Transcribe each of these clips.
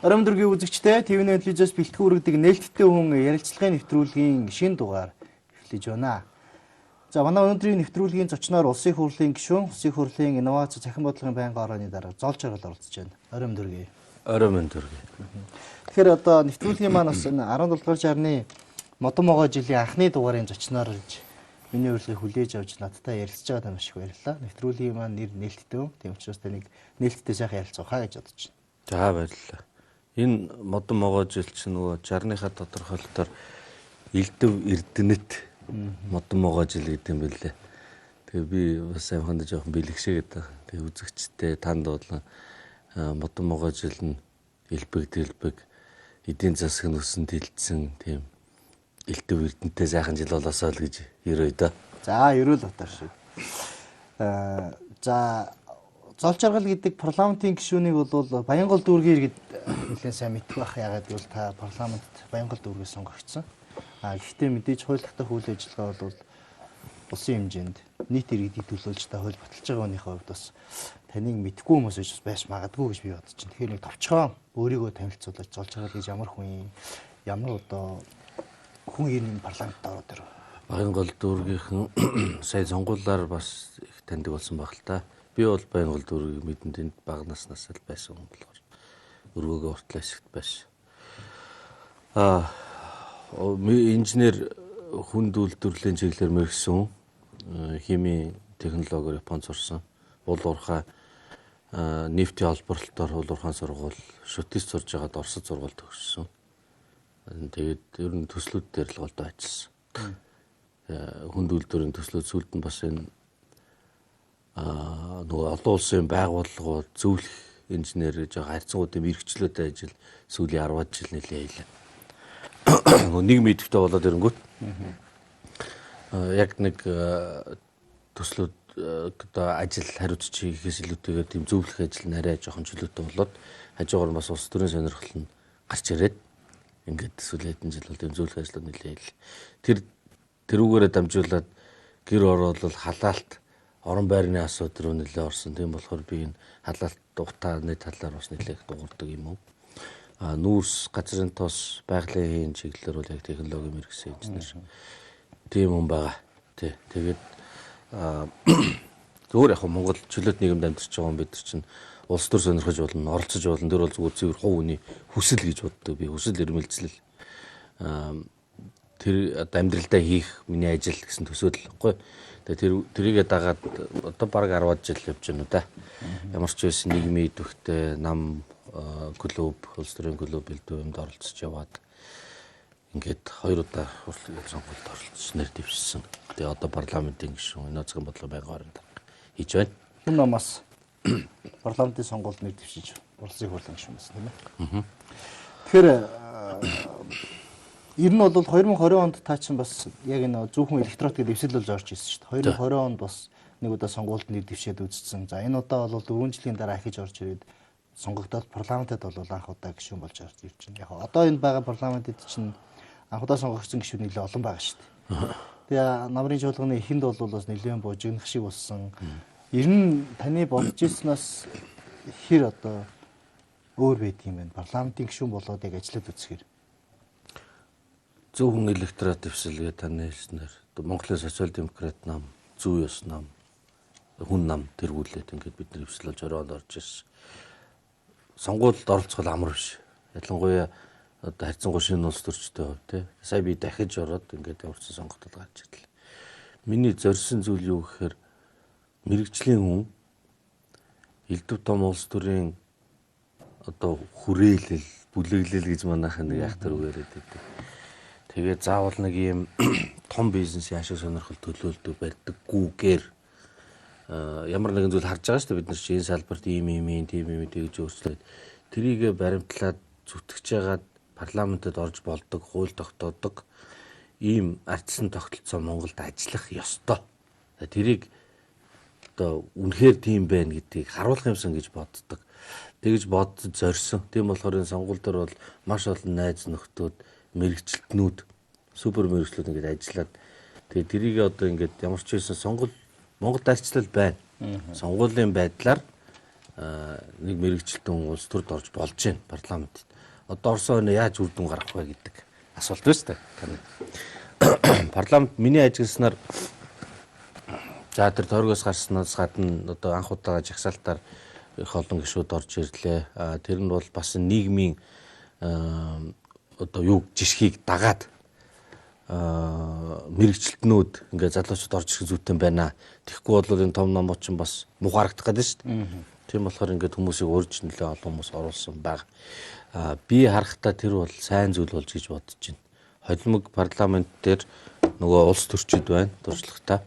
Оройн дөргийн үзэгчдээ ТV8 телевизээс бэлтгэн үргэдэг нээлттэй хүн ярилцлагын нэвтрүүлгийн шинэ дугаар эхлэж байна. За, манай өнөөдрийн нэвтрүүлгийн зочноор Улсын их хурлын гишүүн, Улсын их хурлын инновац цахим бодлогын байнгын орооны дарга Зол Жаргал оролцож байна. Оройн дөргий. Оройн дөргий. Тэгэхээр одоо нэвтрүүлгийн маань бас энэ 17 дугаар шарны модон могой жилийн анхны дугаарын зочноор ирж миний урилгыг хүлээж авч надтай ярилцж байгаадаа маш их баярлалаа. Нэвтрүүлгийн маань нэр нээлттэй хүн. Тийм учраас таныг нээлттэй сайхан ярилцах гэж бодож байна. За, баярлалаа. Энэ модон могой жил чинь нөгөө 60-ныхаа тодорхойлолтоор Элдв Эрдэнэт модон могой жил гэдэг юм билээ. Тэгээ би бас амханд жоохон бэлгшээ гэдэг. Тэгээ үзэгчтэй танд болон модон могой жил нь элбэг дэлбэг эдийн засаг нь өсөн тэлцсэн тийм элдв эрдэнэтэй сайхан жил болоосоо л гэж ерөөе дөө. За, ерөөл батар шиг. За, Зол Жаргал гэдэг парламентын гишүүнийг бол Баянгол дүүргийн иргэд нэлээд сайн мэдэх байх. Яагаад гэвэл та парламентт Баянгол дүүргээс сонгогдсон. А гэхдээ мэдээж хууль татах үйл ажиллагаа бол улсын хэмжээнд нийт иргэдийг төлөөлж та хууль баталж байгаа хүний хувьд бас таныг мэдэхгүй хүмүүс гэж байж магадгүй гэж би бодож байна. Тэгэхээр нэг товчхон өөрийгөө танилцуулж, Зол Жаргал гэж ямар хүн юм, ямар одоо хүн энэ парламентд ороод ирв? Баянгол дүүргийнхэн сая сонгуулиар бас их таньдаг болсон байх л та. Би бол Баянгол дүүргийг мэдэн, тэнд бага наснаас л байсан хүн болохоор өргөөгөө уртлаа хэсэгт байсан. Инженер, хүнд үйлдвэрлэлийн чиглэлээр мэргэсэн, химийн технологиор Японд сурсан. Уул уурхай нефтийн олборлолтоор уул уурхайн сургууль, шүтээс сурж байгаад Оросд сургууль төгссөн. Тэгээд ер нь төслүүд дээр л голдоо ажилласан. Хүнд үйлдвэрийн төслүүд, сүүлд нь бас энэ нөгөө олон улсын байгууллагууд зөвлөх инженер гэж байгаа харьцангуй тийм эрхчлөөтэй ажил сүүлийн 10 жил нэлээ хийлээ. Нэг мэдэвтэй болоод ирэнгүүт яг нэг төслүүд одоо ажил хариуцж хийхээс илүүтэйгээр тийм зөвлөх ажил нь арай жоохон чөлөөтэй болоод хажуугаар бас улс төрийн сонирхол нь гарч ирээд ингээд сүүлийн хэдэн жил бол тийм зөвлөх ажлууд нэлээ хийлээ. Тэрүүгээрээ дамжуулаад гэр ороолол, халаалт, орон байрны асуудал руу нэлээ орсон. Тийм болохоор би энэ халаалт утааны талаар бас нэлээ их дуурдаг юм уу. А нүүрс, газрын тос, байгалийн хийн чиглэлээр бол яг технологи мэргэсэн инженер. Тийм хүн байгаа. Тий. Тэгээд зүгээр яг Монгол чөлөөт нийгэмд амьдарч байгаа хүн бид нар чинь улс төр сонирхож болно, оролцож болно. Тэр бол зүгээр цэвэр хувь хүний хүсэл гэж боддог. Би хүсэл эрмэлзэл тэр одоо амьдралдаа хийх миний ажил гэсэн төсөөлөл баггүй. Тэгээ тэр тэрийгэ дагаад одоо бараг 10 жил явж байна уу да. Ямар ч байсан нийгмийн идэвхтэй нам клуб, улс төрийн клуб элдв юмд оролцож яваад ингээд хоёр удаа хурлын сонгуульд оролцож нэр дэвшсэн. Тэгээ одоо парламентын гишүүн, инновацийн бодлого байнгын орон дарга хийж байна. Хүн намаас парламентын сонгуульд нэр дэвшиж улсын хурлын гишүүн байсан, тийм ээ. Тэгэхээр ер нь бол 2020 онд та чинь бас яг энэ зөвхөн электрот гэдэг эвсэл болж орж ирсэн шүү дээ. 2020 онд бас нэг удаа сонгуульд нэр дэвшээд үзсэн. За, энэ удаа бол 4 жилийн дараа ахиж орж ирээд сонгогдоод парламентод бол анх удаа гишүүн болж орж ирж байна. Яг одоо энэ байгаа парламентэд чинь анх удаа сонгогдсон гишүүн нэлээд олон байгаа шүү дээ. Тэгээ намрын чуулганы эхэнд бол бас нэлээд бужигнах шиг болсон. Ер нь таны бодож ирснээс хэр одоо өөр байдаг юм бэ? Парламентын гишүүн болоод яг ажиллаад үзэхээр. Зөвхөн электрот дэвсэл гэж таны хэлснээр Монголын социал демократ нам, зүй ёс нам, хүн нам тэргүүлээд ингээд бид нар дэвсэл болж 20 онд орж ирсэн. Сонгуульд оролцох бол амар биш. Ялангуяа одоо харьцангуй шинэ улс төрчтэй хувь, тий. Сая би дахиж ороод ингээд ямар ч сонгогдол гарч ирлээ. Миний зорьсон зүйл юу гэхээр мэрэгжлийн хүн элдв том улс төрийн одоо хүрээлэл, бүлэглэл гэж манайхан нэг айхтар үг яриад байдаг. Тэгээ заавал нэг ийм том бизнесийн ашиг сонирхол төлөөлдөг барьдаггүйгээр ямар нэгэн зүйл харж байгаа шүү дээ. Бид нар чинь энэ салбарт ийм ийм ийм тийм ийм тэгж өөрчлөөд тэрийгэ баримтлаад зүтгэж байгаад парламентэд орж болдог, хууль тогтоодог ийм ардсан тогтолцоо Монголд ажиллах ёстой. Тэрийг одоо үнэхээр тийм байна гэдгийг харуулах юмсан гэж боддог. Тэгж бодож зорьсон. Тийм болохоор энэ сонгуул дээр бол маш олон найз нөхдүүд, мэрэгчлэтнүүд, супер мэрэгчлүүд ингээд ажиллаад тэгээ тэрийг одоо ингээд ямар ч байсан сонгуул Монголд арчлал байна. Сонгуулийн байдлаар Нэг мэрэгчлэн улс төрд орж болж байна парламентод. Одоо Орсон оны яаж үр дүн гаргах вэ гэдэг асуулт байна шүү дээ. Таны парламент миний ажигласнаар за тэр тойргоос гарснаас гадна одоо анх удаага жагсаалтаар их олон гишүүд орж ирлээ. Тэр нь бол бас нийгмийн одоо юу жишгийг дагаад мэрэгчлэтнүүд ингээ залуучууд орж ирэх зүйтэй байна. Тэгэхгүй бол энэ том номууд чинь бас муухай харагдах гэдэг шүү дээ. Тийм болохоор ингээд хүмүүсийг урьж нэлээ олон хүмүүс оруулсан баг. Би харахтаа тэр бол сайн зүйл болж гэж бодож байна. Холимог парламент дээр нөгөө улс төрчид байна туршлагатай.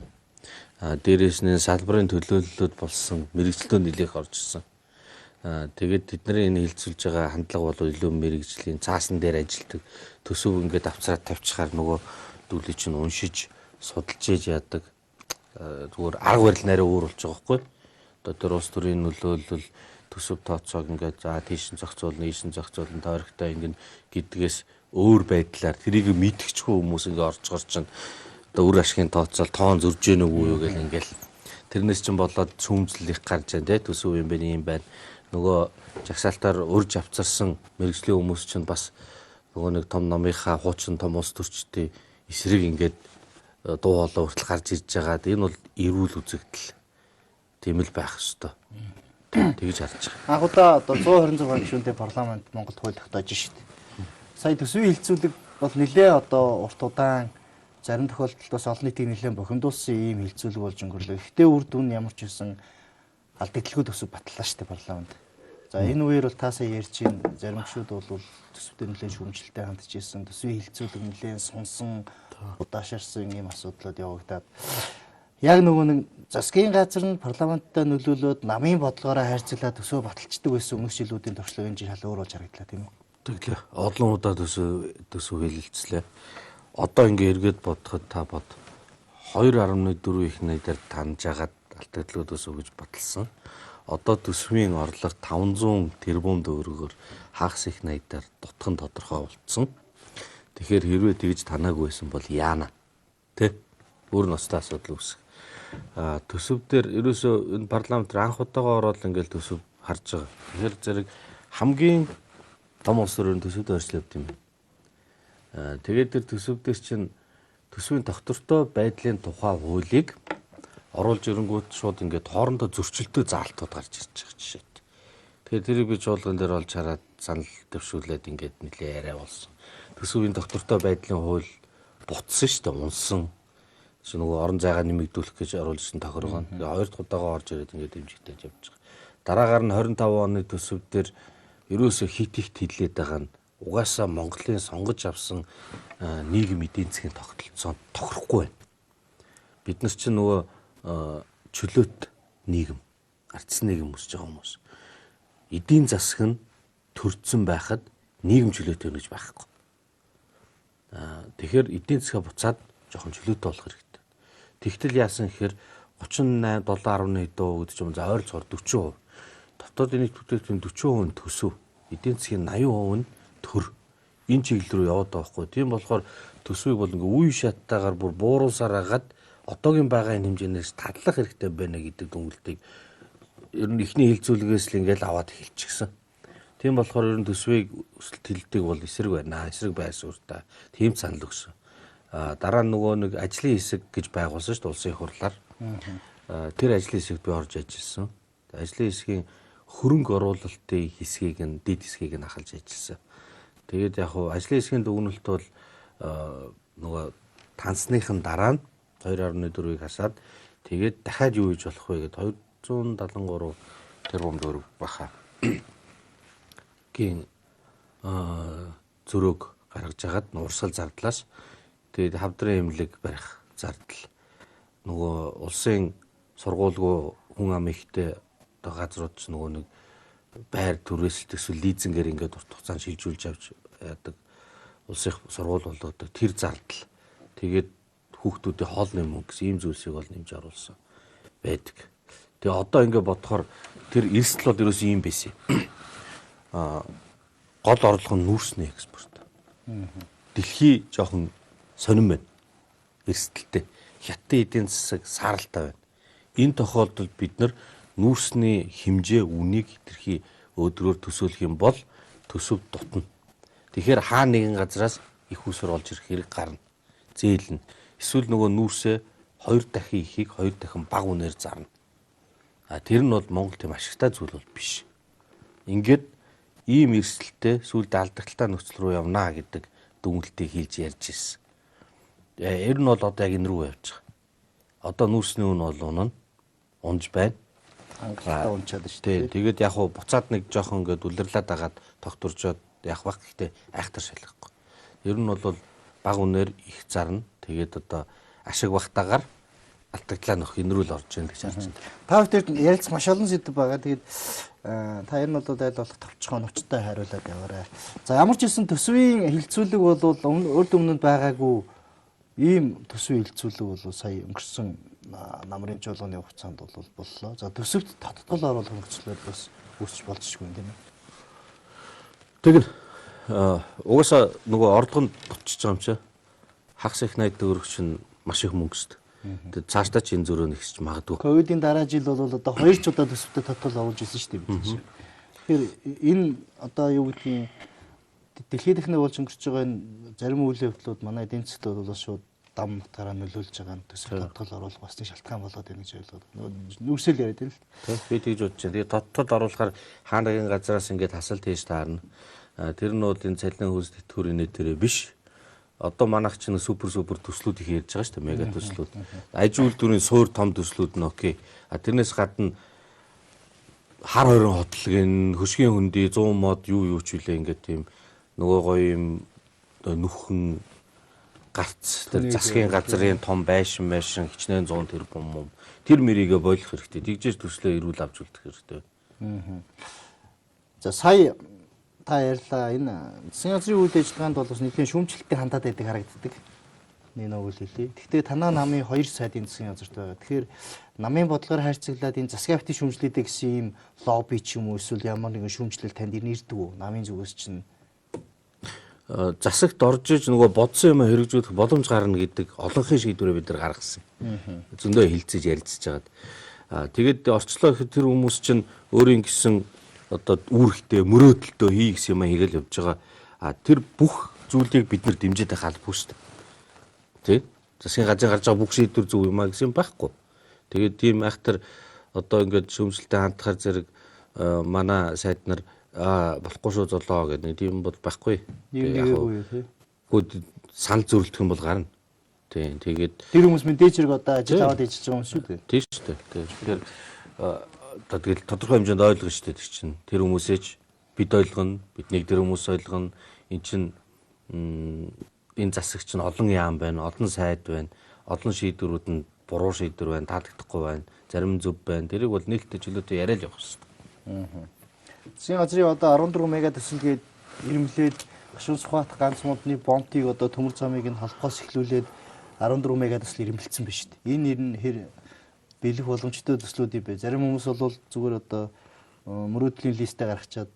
Дээрээс нь салбарын төлөөллүүд болсон мэрэгчлөө нэлээх орж ирсэн. Тэгээд тэдний энэ хилцүүлж байгаа хандлага бол илүү мэрэгжлийн цаасан дээр ажилтдаг төсөв ингээд авцраад тавьчихаар нөгөө дүүлийг чинь уншиж судалж ээж яадаг зүгээр арга барил нарай өөр болж байгаа байхгүй. Одоо тэр улс төрийн нөлөөлөл төсөв тооцоог ингээд за тийш нь зохицуулна, ийш нь зохицуулна, тойрогтой ингэн гэдгээс өөр байдлаар тэрийг мэдчихгүй хүмүүс ингээд орж чинь одоо үр ашигын тооцоол тоон зөрж гэнэ үгүй юу гэл ингээл тэрнээс чинь болоод шүүмжлэл их гарч байна те төсөв юм байна юм байна. Нөгөө жагсаалтаар урьж авцарсан мэрэгжлийн хүмүүс чинь бас нөгөө нэг том номынхаа хуучин том улс төрчдийн эсрэг ингээд дуу хоолой хүртэл гарч ирж байгаад энэ бол эрүүл үзэгдэл тийм л байх ёстой. Тэгж харж байгаа. Анх удаа одоо 126 гишүүнтэй парламент Монголд хууль тогтоож шít. Сая төсвийн хилцүүлэг бол нэлээ одоо урт удаан зарим тохиолдолд бас олон нийтийг нэлээд бохимдуулсан ийм хилцүүлэг болж өнгөрлөө. Гэхдээ үр дүн ямар ч байсан алдагдaltaгүй төсөв батлаа шүү дээ парламент. За энэ үеэр бол та сая ярьж байна. Зарим гишүүд бол төсөвтэй нэлээд шүүмжлэлтэй хандж ирсэн. Төсвийн хилцүүлэг нэлээд сунсан, удаашарсан ийм асуудлууд явагдаад яг нөгөө нэг засгийн газар нь парламенттай нөлөөлөөд намын бодлогоороо хайрцаглаад төсөө баталчдаг байсан өмнөх жилүүдийн туршлага энэ жил шал өөр болж харагдлаа тийм үү? Тэглээ. Олон удаа төсөв хэлэлцлээ. Одоо ингээ эргээд бодоход та бод 2.4 их найдаар таньж агаад алдагдлаа төсөв гэж баталсан. Одоо төсвийн орлого 500 тэрбум төгрөгөөр хагас их найдаар дутхан тодорхой болцсон. Тэгэхээр хэрвээ тэгж танаагүй байсан бол яана? Тэ? Өөр ноцтой асуудал үүсэх. Төсөв дээр ерөөсөө энэ парламент анх удаага ороод ингээл төсөв харж байгаа. Тэгэхээр зэрэг хамгийн том улс төрийн төсөвд орчлоо явд юм байна. Тэгээд тэр төсөв дээр чинь төсвийн тогтвортой байдлын тухай хуулийг оруулж ирэнгүүт шууд ингээд хоорондоо зөрчилдөй заалтууд гарч ирж байгаа жишээт. Тэгэхээр тэрийг би чуулган дээр олж хараад санал дэвшүүлээд ингээд нэлээ яриа болсон. Төсвийн тогтвортой байдлын хууль бутсан шүү дээ, унсан. Нөгөө орон зайгаа нэмэгдүүлэх гэж оруулж ирсэн тохиргоо. Тэгээ хоёр дахь удаага орж ирээд ингээд дэмжигдэж явж байгаа. Дараагаар нь 25 оны төсөв дээр ерөөсөө хит их тэлээд байгаа нь угаасаа Монголын сонгож авсан нийгэм эдийн засгийн тогтолцоо тохирохгүй байна. Бид нар чинь нөгөө чөлөөт нийгэм, ардсан нийгэм өсөж байгаа хүмүүс. Эдийн засаг нь төрдсөн байхад нийгэм чөлөөтэй гэж байхгүй. Тэгэхээр эдийн засгаа буцаад жоохон чөлөөтэй болох хэрэгтэй. Тэгтэл яасан гэхээр 38 7.1 гэдэг ч юм за ойролцоогоор 40%. Дотоод нийт бүтээгдэхүүн 40% нь төсөв. Эдийн засгийн 80% нь төр. Энэ чиглэл рүү яваад байгаа байхгүй. Тийм болохоор төсвийг бол ингээ үе шаттайгаар бүр бууруулсаар хагаад одоогийн байгаа энэ хэмжээнээс тадлах хэрэгтэй байна гэдэг дүгнэлтийг ер нь эхний хилцүүлгээс л ингээл аваад эхэлчихсэн. Тийм болохоор ер нь төсвийг өсөлт хилдэг бол эсрэг байна. Эсрэг байр суурьтай. Тийм санал өгсөн. Дараа нь нөгөө нэг ажлын хэсэг гэж байгуулсан шүү дээ улсын их хурлаар. Тэр ажлын хэсэгт би орж ажилласан. Ажлын хэсгийн хөрөнгө оруулалтын хэсгийг нь дэд хэсгийг нь ахалж ажилласан. Тэгээд яг хуу ажлын хэсгийн дүгнэлт бол нөгөө тансныхын дараа нь 2.4-ийг хасаад тэгээд дахиад юу хийж болох вэ гэд 273 тэрбум төгрөг баха. Гийн зөрөөг гаргаж агаад урсгал зардлаас тэгээд хавдрын эмнэлэг барих зардал нөгөө улсын сургуулгүй хүн ам ихтэй одоо газрууд ч нөгөө нэг байр түрээсэлт эсвэл лизингээр ингээд урт хугацаанд шилжүүлж авч яадаг улсын сургууль болгодог тэр зардал тэгээд хүүхдүүдийн хоолны мөнгө гэсэн ийм зүйлсийг бол нэмж оруулсан байдаг. Тэгээ одоо ингээд бодохоор тэр эрсдэл бол ерөөсөө ийм байсан юм. Гол орлого нь нүүрсний экспорт. Дэлхий жоохон сонирн байна. Эрсдэлтэй. Хятадын эдийн засаг сааралтай байна. Энэ тохиолдолд бид нар Нүүрсний хэмжээ үнийг хэтэрхий өдрөөр төсөөлөх юм бол төсөв дутна. Тэгэхээр хаа нэгэн газраас их усвэр олж ирэх хэрэг гарна. Зээлнэ. Эсвэл нөгөө нүүрсээ 2 дахин ихийг 2 дахин бага үнээр зарна. А тэр нь бол Монгол тийм ашигтай зүйл бол биш. Ингээд ийм эрсдэлтэй сүүлд алдагдaltaй нөхцөл рүү явнаа гэдэг дүгнэлтийг хийлж ярьж ирсэн. Ер нь бол одоо яг энэ рүү явж байгаа. Одоо нүүрсний үн бол унана. Унж байна. Хангалттай унчаад шүү дээ. Тэгээд яг хуу буцаад нэг жоохон ингээд үлрэрлээд дагаад тогтворжоод явах бах, гэхдээ айхтар шалгахгүй. Ер нь бол бага үнээр их зарна. Тэгээд одоо ашиг багтаагаар алдагдлаа нөх энэ рүү л орж ийн гэж харж байна. Та бүхэн ярилцах маш олон сэдв байгаа. Тэгээд та энэ бол айл болох товчхон өвчтөй хариулаад яваарай. За ямар ч хэлсэн төсвийн хилцүүлэг бол урд өмнөд байгаагүй ийм төсвийн хилцүүлэг бол сая өнгөрсөн намрын чуулганы хугацаанд бол боллоо. За төсөвт тодтгол оруулах нөхцөл байдал бас үүсч болзошгүй юм тийм ээ. Тэгнь. Угаасаа нөгөө орлого нь дутчихж байгаа юм чи. Хагас их 80 төгрөг чинь маш их мөнгө шүү дээ. Тэгээд цаашдаа ч энэ зөрөө нэгсч магадгүй. Ковидын дараа жил бол одоо 2 ч удаа төсөвтө тодтол оруулж ирсэн шүү дээ бид чинь. Тэгэхээр энэ одоо юу гэдгийг дэлхийд дахны болж өнгөрч байгаа энэ зарим үйл явдлууд манай эдийн засгт бол шууд дам утгаараа нөлөөлж байгаа нь төсөв тодтол оруулах бас нэг шалтгаан болоод байна гэж ойлгоод. Нөгөө нүүрсэл яриад байна л. Тийм би тэгж бодож байна. Тэгээд тодтол оруулахаар хаа нэгэн газараас ингээд хасалт хийж таарна. Тэр нь бол энэ цалин хөлс тэтгэврийн нэтэрээ биш. Одоо манайх чинь супер төслүүд их ярьж байгаа шүү дээ, мега төслүүд. Аж үйлдвэрийн суур том төслүүд нь окей. А тэрнээс гадна хар хорин хотлог энэ хөшгийн хөндөй 100 мод юу ч үлээ ингээд тийм нөгөө гоё юм нүхэн гарц тэр засгийн газрын том байшин хичнээн 100 тэрбум юм. Тэр мэрийгэ болох хэрэгтэй. Тэгжээж төслөө эрүүл авч үлдэх хэрэгтэй. За сая та ярьлаа. Энэ засгийн газрын үйл ажиллагаанд бол бас нэгэн шүүмжлэлтэй хандаад байдаг харагддаг. Нэг нэг үйл хэлье. Гэхдээ танаа намын 2 сайдын засгийн газарт байгаа. Тэгэхээр намын бодлогоор хайрцаглаад энэ засгийн автын шүүмжлэлтэй гэсэн ийм лобби ч юм уу эсвэл ямар нэгэн шүүмжлэл танд ирдэг үү? Намын зүгээс чинь засагт орж иж нөгөө бодсон юм хэрэгжүүлэх боломж гарна гэдэг олонхын шийдвэрээ бид нар гаргасан. Зөндөө хилцэж ярилцж байгаад. Тэгээд орчлоо гэхэд тэр хүмүүс чинь өөрийн гэсэн одоо үүрэгтэй мөрөөдөлтөө хий гэсэн юм хийгээл явж байгаа. А тэр бүх зүйлийг бид нар дэмжиж байх албагүй шүү дээ. Тэ? Засгийн газрын гарч байгаа бүх шийдвэр зөв юм а гэсэн юм байхгүй. Тэгээд тийм айхтар одоо ингээд шүүмжлэлтэй хандхаар зэрэг манай сайд нар болохгүй шүү золоо гэдэг нэг тийм бол байхгүй. Гэхдээ санал зөрөлдөх юм бол гарна. Тийм тэгээд тэр хүмүүс мэдээж хэрэг одоо ажил аваад ажиллаж байгаа юм шүү дээ. Тийм шүү дээ. Тэгэхээр одоо тэгэл тодорхой хэмжээнд ойлгоно шүү дээ тэр чинь. Тэр хүмүүсээ ч бид ойлгоно, биднийг тэр хүмүүс ойлгоно. Эн чинь энэ засаг чинь олон яам байна, олон сайд байна, олон шийдвэрүүд нь буруу шийдвэр байна, таалагдахгүй байна, зарим зөв байна. Тэрийг бол нээлттэй чөлөөтэй яриад явах хэрэгтэй. Засгийн газрын одоо 14 мега төсөлгээд ирмлээд Гашуун Сүхбаат ганц модны бомтыг одоо төмөр замыг нь холбохоос эхлүүлээд 14 мега төсөл ирмэлцсэн биш үү? Энэ нэр нь хэр бэлэх боломжтой төслүүд юм бэ? Зарим хүмүүс бол зүгээр одоо мөрөөдлийн листээ гаргачаад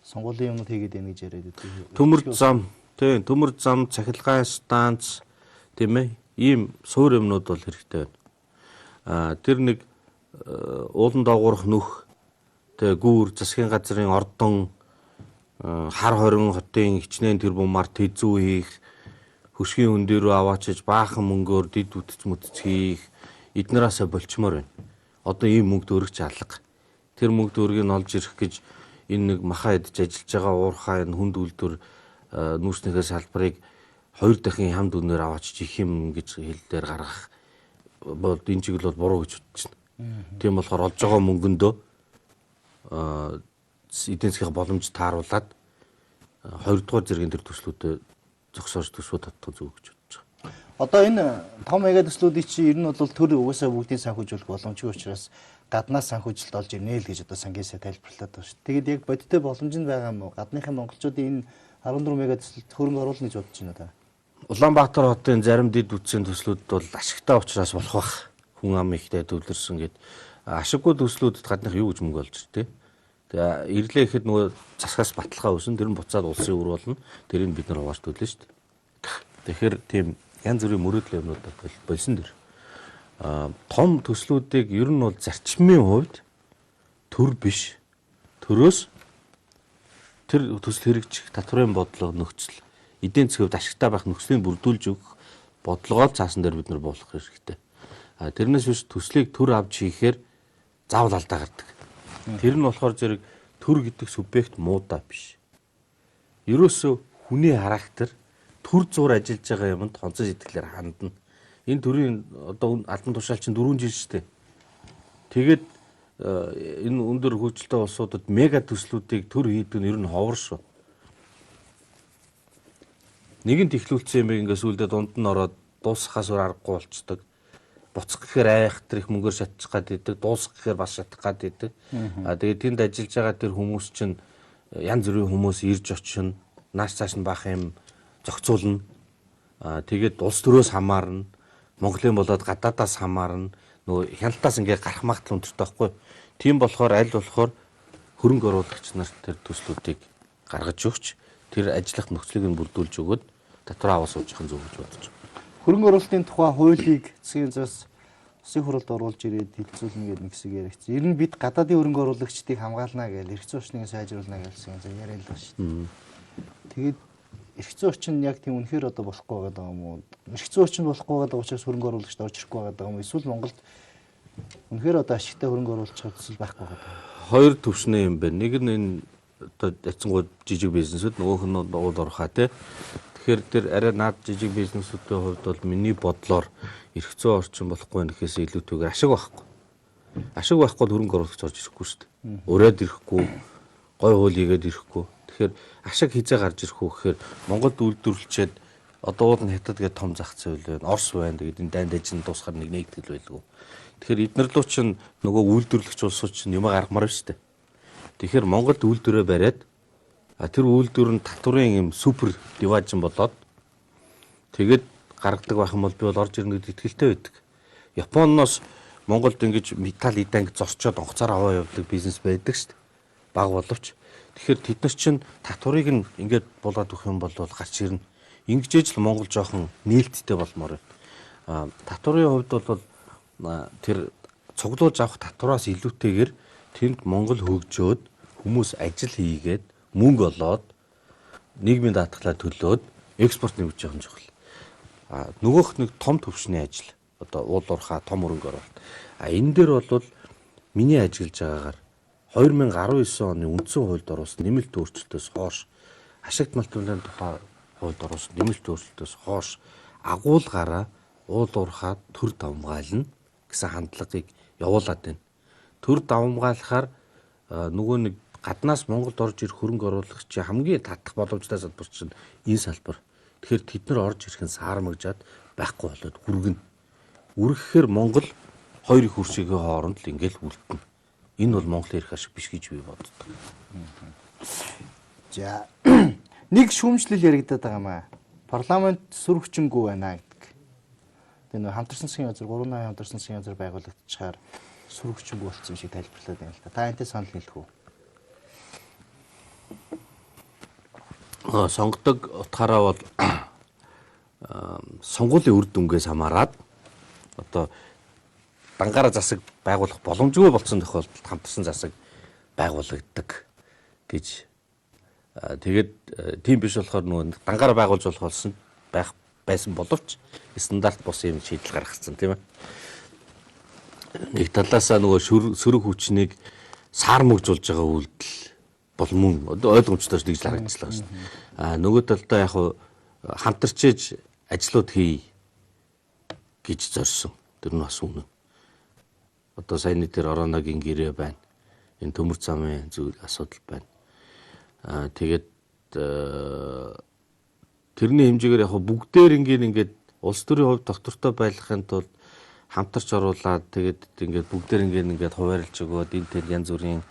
сонгуулийн юмнууд хийгээд байна гэж яриад байдаг. Төмөр зам, тийм төмөр зам, цахилгаан станц тийм ээ. Ийм суур юмнууд бол хэрэгтэй байна. Тэр нэг уулан доогуурх нүх тэ гүүр засгийн газрын ордон хар хорин хотын хичнээн тэрбумаар тэзүү хийх, хөшгийн хүн дээр рүү аваачиж баахан мөнгөөр дид үтц мүтц хийх эднээсээ болчмоор байна. Одоо ийм мөнгө төгрөгч алга. Тэр мөнгө төгрөгийг олж ирэх гэж энэ нэг маха идэж ажиллаж байгаа уурхай энэ хүнд үйлдвэр нүүрснийхээ салбарыг 2 дахин хямд үнээр аваачиж их юм гэж хэл дээр гаргах бол энэ чиглэл бол буруу гэж бодож байна. Тийм болохоор олж байгаа мөнгөндөө эдийн засгийн боломж тааруулаад 2 дугаар зэргийн тэр төслүүдэд зогсоож төсвөө татах зөв гэж бодож байгаа. Одоо энэ том мега төслүүдийн чинь ер нь бол төр угаасаа бүгдийн санхүүжүүлэх боломжгүй учраас гаднаас санхүүжилт олж ирнэ л гэж одоо сангийн сайд тайлбарлаад байгаа шүү. Тэгээд яг бодиттой боломж нь байгаа юм уу? Гадныхын монголчуудын энэ 14 мега төсөлд хөрөнгө оруулна гэж бодож байна уу та? Улаанбаатар хотын зарим дэд бүтцийн төслүүдэд бол ашигтай учраас болох бах. Хүн ам ихтэй төвлөрсөн гэд ашиггүй төслүүдэд гадных юу гэж мөнгө олж иртээ. Тэгээ ирлээ гэхэд нөгөө засгаас баталгаа өсөн, тэр нь буцаад улсын үр болно. Тэрийг бид нар хувааж төлнө шүү дээ. Тэгэхээр тийм янз бүрийн мөрөөдөл юмнууд болсон дэр. Том төслүүдийг ер нь бол зарчмын хувьд төр биш. Төрөөс тэр төсөл хэрэгжих татварын бодлого нөхцөл, эдийн засгийн хувьд ашигтай байх нөхцөлийг бүрдүүлж өгөх бодлогоо цаасан дээр бид нар буулгах хэрэгтэй. Тэрнээс биш төслийг төр авч хийхээр заавал алдаа гардаг. Тэр нь болохоор зэрэг төр гэдэг субъект муудаа биш. Ерөөсөө хүний характер төр зуур ажиллаж байгаа юмд хонцон сэтгэлээр хандна. Энэ төрийн одоо албан тушаал чинь 4 жил шүү дээ. Тэгээд энэ өндөр хөгжилтэй улсуудад мега төслүүдийг төр хийдэг нь ер нь ховор шүү. Нэгэнт эхлүүлсэн юм ингээ сүүлдээ дунд нь ороод дуусгахаас өөр аргагүй болцдог. Буцах гэхээр айхтар их мөнгөөр шатчих гад идэг, дуусгах гэхээр бас шатах гад идэг. Тэгээд тэнд ажиллаж байгаа тэр хүмүүс чинь янз бүрийн хүмүүс ирж очино, нааш цааш нь баах юм зохицуулна. Тэгээд улс төрөөс хамаарна, Монголын болоод гадаадаас хамаарна, нөгөө хяналтаас ингээ гарах магадлал өндөртэй байхгүй. Тийм болохоор аль болохоор хөрөнгө оруулагч нарт тэр төслүүдийг гаргаж өгч, тэр ажиллах нөхцөлийг нь бүрдүүлж өгөөд татвар аваа сууж явах нь зөв гэж бодож байна. Хөрөнгө оруулалтын тухай хуулийг засгийн газраас Улсын хурлд оруулж ирээд хэлэлцүүлнэ гэдэг нэг хэсэг яригдсан. Ер нь бид гадаадын хөрөнгө оруулагчдыг хамгаална гэж, эрх зүйн орчныг сайжруулна гэсэн юм яриад л байна шүү дээ. Тэгээд эрх зүйн орчин яг тийм үнэхээр одоо болохгүй байгаа юм уу? Эрх зүйн орчин болохгүй байгаа учраас хөрөнгө оруулагчд орж ирэхгүй байгаа юм уу? Эсвэл Монголд үнэхээр одоо ашигтай хөрөнгө оруулах төсөл байхгүй байгаа юм. Хоёр төвшний юм байна. Нэг нь энэ одоо яцсангууд жижиг бизнесүүд, нөгөөх нь уул уурхай тий. Тэгэхээр тэр арай наад жижиг бизнесүүдийн хувьд бол миний бодлоор эрх зүйн орчин болохгүй нэхээс илүүтэйгээр ашиг байхгүй. Ашиг байхгүй бол хөрөнгө оруулагч орж ирэхгүй шүү дээ. Ураад ирэхгүй, гой хууль хийгээд ирэхгүй. Тэгэхээр ашиг хизээ гарч ирэх үү гэхээр Монголд үйлдвэрлэчээд одоо уул нь Хятад гэдэг том зах зээл байна, Орос байна. Тэгээд энэ дайн дайжин дуусахаар нэг нэгтгэл байлгүй. Тэгэхээр эднэр лүү чинь нөгөө үйлдвэрлэгч улсууд чинь юм гаргамаар шүү дээ. Тэгэхээр Монголд үйлдвэрээ бариад тэр үйлдвэр нь татварын юм супер диважин болоод тэгээд гаргадаг байх юм бол би бол орж ирнэ гэдэгт итгэлтэй байдаг. Японоос Монголд ингэж металл иданг зорчоод онгоцоор аваа явдаг бизнес байдаг шүү дээ. Баг боловч. Тэгэхээр тэд нар чинь татварыг нь ингээд буулгаад өгөх юм бол гарч ирнэ. Ингэж л Монгол жоохон нээлттэй болмоор байна. Татварын хувьд бол тэр цуглуулж авах татвараас илүүтэйгээр тэнд Монгол хөгжөөд хүмүүс ажил хийгээд мөнгө олоод нийгмийн даатгалаа төлөөд экспорт нэмж явах нь чухал. Нөгөөх нэг том төвшний ажил. Одоо уул уурхай том хөрөнгө оруулалт. Энэ дээр бол миний ажиглаж байгаагаар 2019 оны үндсэн хуульд оруулсан нэмэлт өөрчлөлтөөс хойш ашигт малтмалын тухай хуульд оруулсан нэмэлт өөрчлөлтөөс хойш агуулгаараа уул уурхай төр давмгаална гэсэн хандлагыг явуулаад байна. Төр давмгаалахаар нөгөө нэг гаднаас Монголд орж ирэх хөрөнгө оруулагчийн хамгийн татах боломжтой салбар чинь энэ салбар. Тэгэхээр тэд нар орж ирэх нь саармагжаад байхгүй болоод хүргэнэ. Үргэхээр Монгол хоёр их хөршийн хооронд л ингээл үлдэнэ. Энэ бол Монголын эрх ашиг биш гэж би боддог. За нэг шүүмжлэл яригадаад байгаа юм аа. Парламент сүр хүчингүй байна гэдэг. Тэгээ нөө хамтарсан засгийн газар 380 хамтарсан засгийн газар байгуулагдчихаар сүр хүчингүй болсон юм шиг тайлбарлаад байна л да. Та энэтэй санал нийлэх үү? Сонгодог утгаараа бол сонгуулийн үр дүнгээс хамаарат одоо дангаараа засаг байгуулах боломжгүй болсон тохиолдолд хамтарсан засаг байгуулагддаг гэж. Тэгээд тийм биш болохоор нөгөө дангаараа байгуулж болох болсон байх байсан боловч стандарт бус юм шийдэл гаргацсан тийм ээ. Нэг талаасаа нөгөө сөрөг хүчнийг саармагжуулж байгаа үйлдэл бол мөн одоо ойлгомжтой ч тэгж л харагдчихлаа шүү дээ. Нөгөө талдаа яг хамтарч ээж ажлууд хий гэж зорьсон. Тэр нь бас үнэн. Одоо саяны тэр Ороногийн гэрээ байна. Энэ төмөр замын зүйл асуудал байна. Тэгээд тэрний хэмжээгээр яг бүгдээр ингээд улс төрийн хувьд доктортой байлгахын тулд хамтарч оруулаад тэгээд ингээд бүгдээр ингээд хуваарлж өгөөд энэ тэр янз бүрийн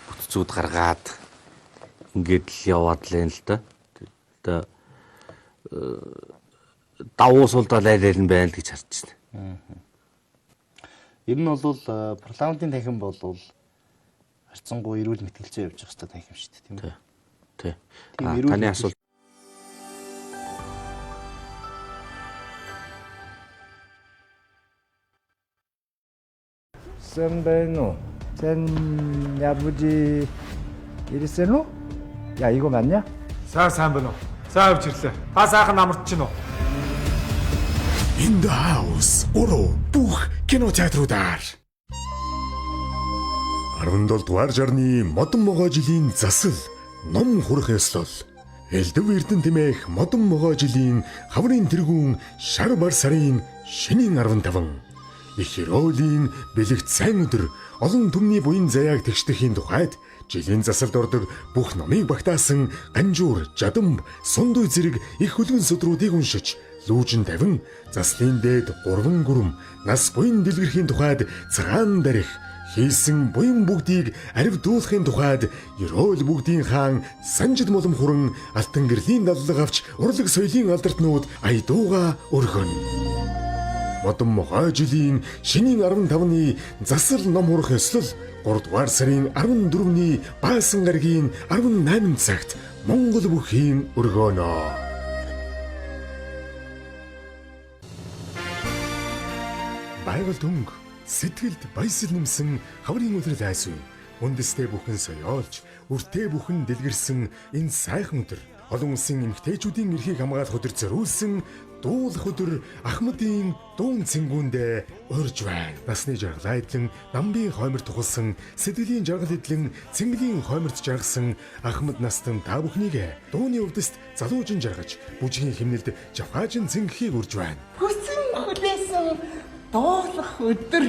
бүтцүүд гаргаад ингээд л яваад л юм л да. Одоо давуу сулдал айл айл нь байна л гэж харж байна. Ер нь бол парламентын танхим бол харьцангуй эрүүл мэтгэлцээ явж байгаа хэрэгтэй танхим шүү дээ, тийм үү? Тий. Таны асуулт Сайн байна уу? Сайн 아버지 ирсэн үү? 야 이거 맞냐? Сайн сайн байна уу? Сайн авч ирлээ. Та сайхан амарч чинь үү? In the House 3 бүх кинотеатруудаар. 17 дугаар жарны модон могой жилийн засал ном хурах ёслол. Элдв Эрдэнэ тэмээх модон могой жилийн хаврын тэргүүн шар бар сарын шинийн 15. Их эрөөлийн бэлэгт сайн өдөр олон түмний буян заяаг тэгшдэхийн тухайд жилийн засалд ордог бүх номыг багтаасан Ганжуур, Жадамб, Сундуй зэрэг их хөлгөн судруудыг уншиж лүүжин тавин заслын дээд 3 гүрэм нас буян дэлгэрхийн тухайд цагаан дарих хийсэн буян бүгдийг аривдуулахын тухайд ерөөл бүгдийн хаан Санжид мулам хуран алтан гэрлийн даллага авч урлаг соёлын алдартнууд аядууга өргөн. Модон могой жилийн шинийн 15-ны засал ном хурах ёслол 3 дугаар сарын 14-ний Баасан гарагийн 18 цагт Монгол бүхийн өргөөнө. Байгальд өнгө, сэтгэлд баясал нэмсэн хаврын өдрөл айсвэ. Үндэстэй бүхэн соёолж, үртээ бүхэн дэлгэрсэн энэ сайхан өдөр олон улсын эмэгтэйчүүдийн эрхийг хамгаалах өдөр зориулсан дуулах өдөр Ахмадын дуун цэнгүүндээ урьж байна. Насны жаргалаа эдлэн намбын хоймор тухалсан, сэтгэлийн жаргал эдлэн цэнгэлийн хойморт жаргасан Ахмад настан та бүхнийг дууны өвдөст залуужин жаргаж, бүжгийн химнэлд жавхаажин цэнгэхийг урьж байна. Хүсэн хүлээсэн дуулах өдөр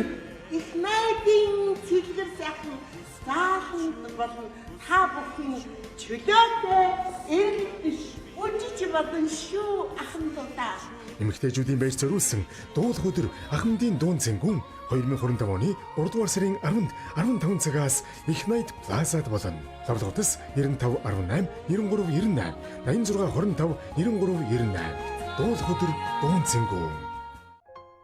их найдын цэлгэр сайхан зааланд болон та бүхэн чөлөөтэй эрэл биш үжиж болно шүү ахмадуудаа. Эмэгтэйчүүдийн баяр зориулсан дуулах өдөр Ахмадын дуун цэнгүүн 2025 оны 3 дугаар сарын 10-нд 15 цагаас Их Найт Плазад болно. Лавлготос 95 18 93 98 86 25 93 98. Дуулах өдөр дуун цэнгүүн.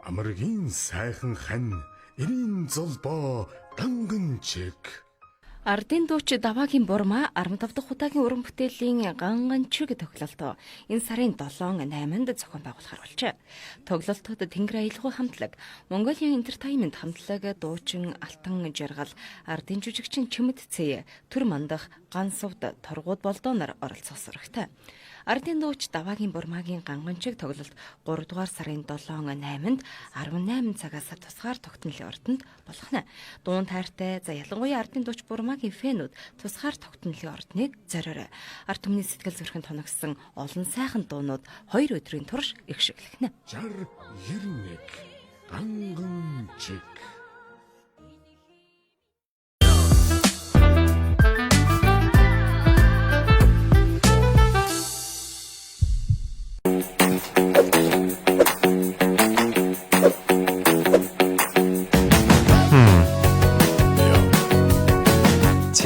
Амаргийн сайхан хань, эрийн золбоо, данган чиг. Ардын дууч Даваагийн Бурмаа 15 дахь удаагийн уран бүтээлийн Ганганчиг тоглолтоо энэ сарын 7, 8-нд зохион байгуулахар болжээ. Тоглолтод Тэнгэр аялгау хамтлаг, Mongolian Entertainment хамтлаг, дуучин Алтан Жаргал, ардын жүжигчин Чимэд Цэй, Төр Мандах, Гансувд, Торгууд Болдоонор оролцох сурагтай. Ардын дууч Даваагийн Бурмаагийн Ганганчиг тоглолт 3 дугаар сарын 7, 8-нд 18 цагаас тусгаар тогтнолын ордонд болох нь. Дуун тайртай, за ялангуяа ардын дууч Бурмаагийн фэнүүд тусгаар тогтнолын ордныг зориорой. Ард түмний сэтгэл зүрхэнд тоногсон олон сайхан дуунууд 2 өдрийн турш ихшиглэх нь. 60 91 Ганган чиг.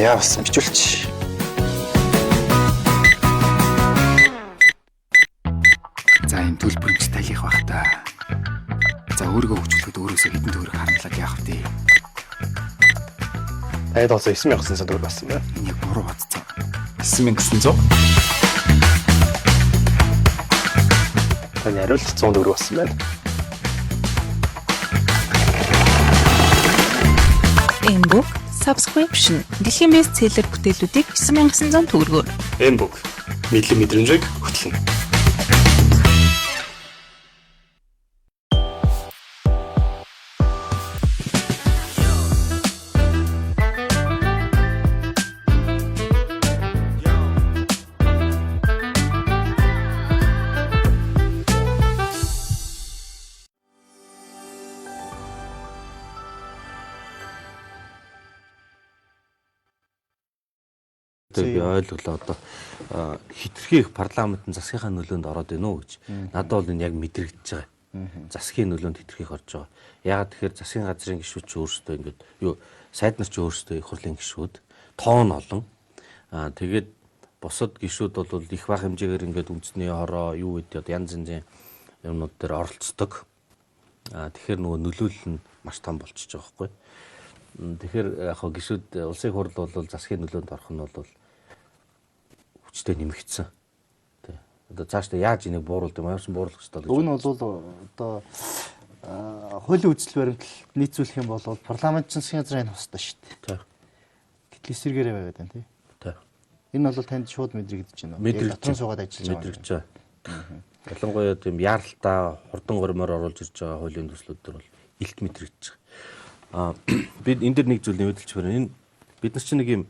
За бас бичүүлч. За энэ төлбөрч талих бах та. За өөрийгөө хөгжүүлэхэд өөрөөсөө хэдэн төгрөг харамлаад яах вэ? Таад олсоо 9900 төгрөг болсон байна. Энэ яг буруу бодцоо. 9900. Таны хариулт 100 төгрөг болсон байна. M-Book Subscription дэлхийн бестселлер бүтээлүүдийг 9900 төгрөгөөр. M-Book мэдлэг мэдрэмжийг хөтлөнө. Би ойлголоо одоо хитрхи их парламент нь засгийнхаа нөлөөнд ороод байна уу гэж. Надад бол энэ яг мэдрэгдэж байгаа. Засгийн нөлөөнд хитрхи их орж байгаа. Яагаад тэгэхээр засгийн газрын гишүүд ч өөрсдөө ингээд юу сайд нар ч өөрсдөө их хурлын гишүүд тоон олон. Аа тэгээд бусад гишүүд бол их бага хэмжээгээр ингээд үндэсний хороо юу гэдэг одоо янз янзын юмнууд дээр оролцдог. Аа тэгэхээр нөгөө нөлөөлөл нь маш том болчихж байгаа байхгүй. Тэгэхээр яг хоо гишүүд улсын хурл бол засгийн нөлөөнд орох нь бол хүчтэй нэмэгдсэн. Тэ. Одоо цаашдаа яаж энийг бууруулд юм? Ямарсан бууруулах ёстой л гэж. Уг нь бол одоо Хуулийн үзэл баримтлал нийцүүлэх юм бол парламент чинь засгийн газрын хустай шүү дээ. Гэтэл эсрэгээрээ байгаад байна тий. Энэ бол танд шууд мэдрэгдэж байна уу? Мэдрэгдэж Дотрон суугаад ажиллаж байгаа. Мэдрэгдэж байгаа. Ялангуяа тийм яаралтай хурдан гормоор оруулж ирж байгаа хуулийн төслүүд төр бол илт мэдрэгдэж байгаа. Би энэ дэр нэг зүйл нэмэлтэлж байна. Энэ бид нар чинь нэг юм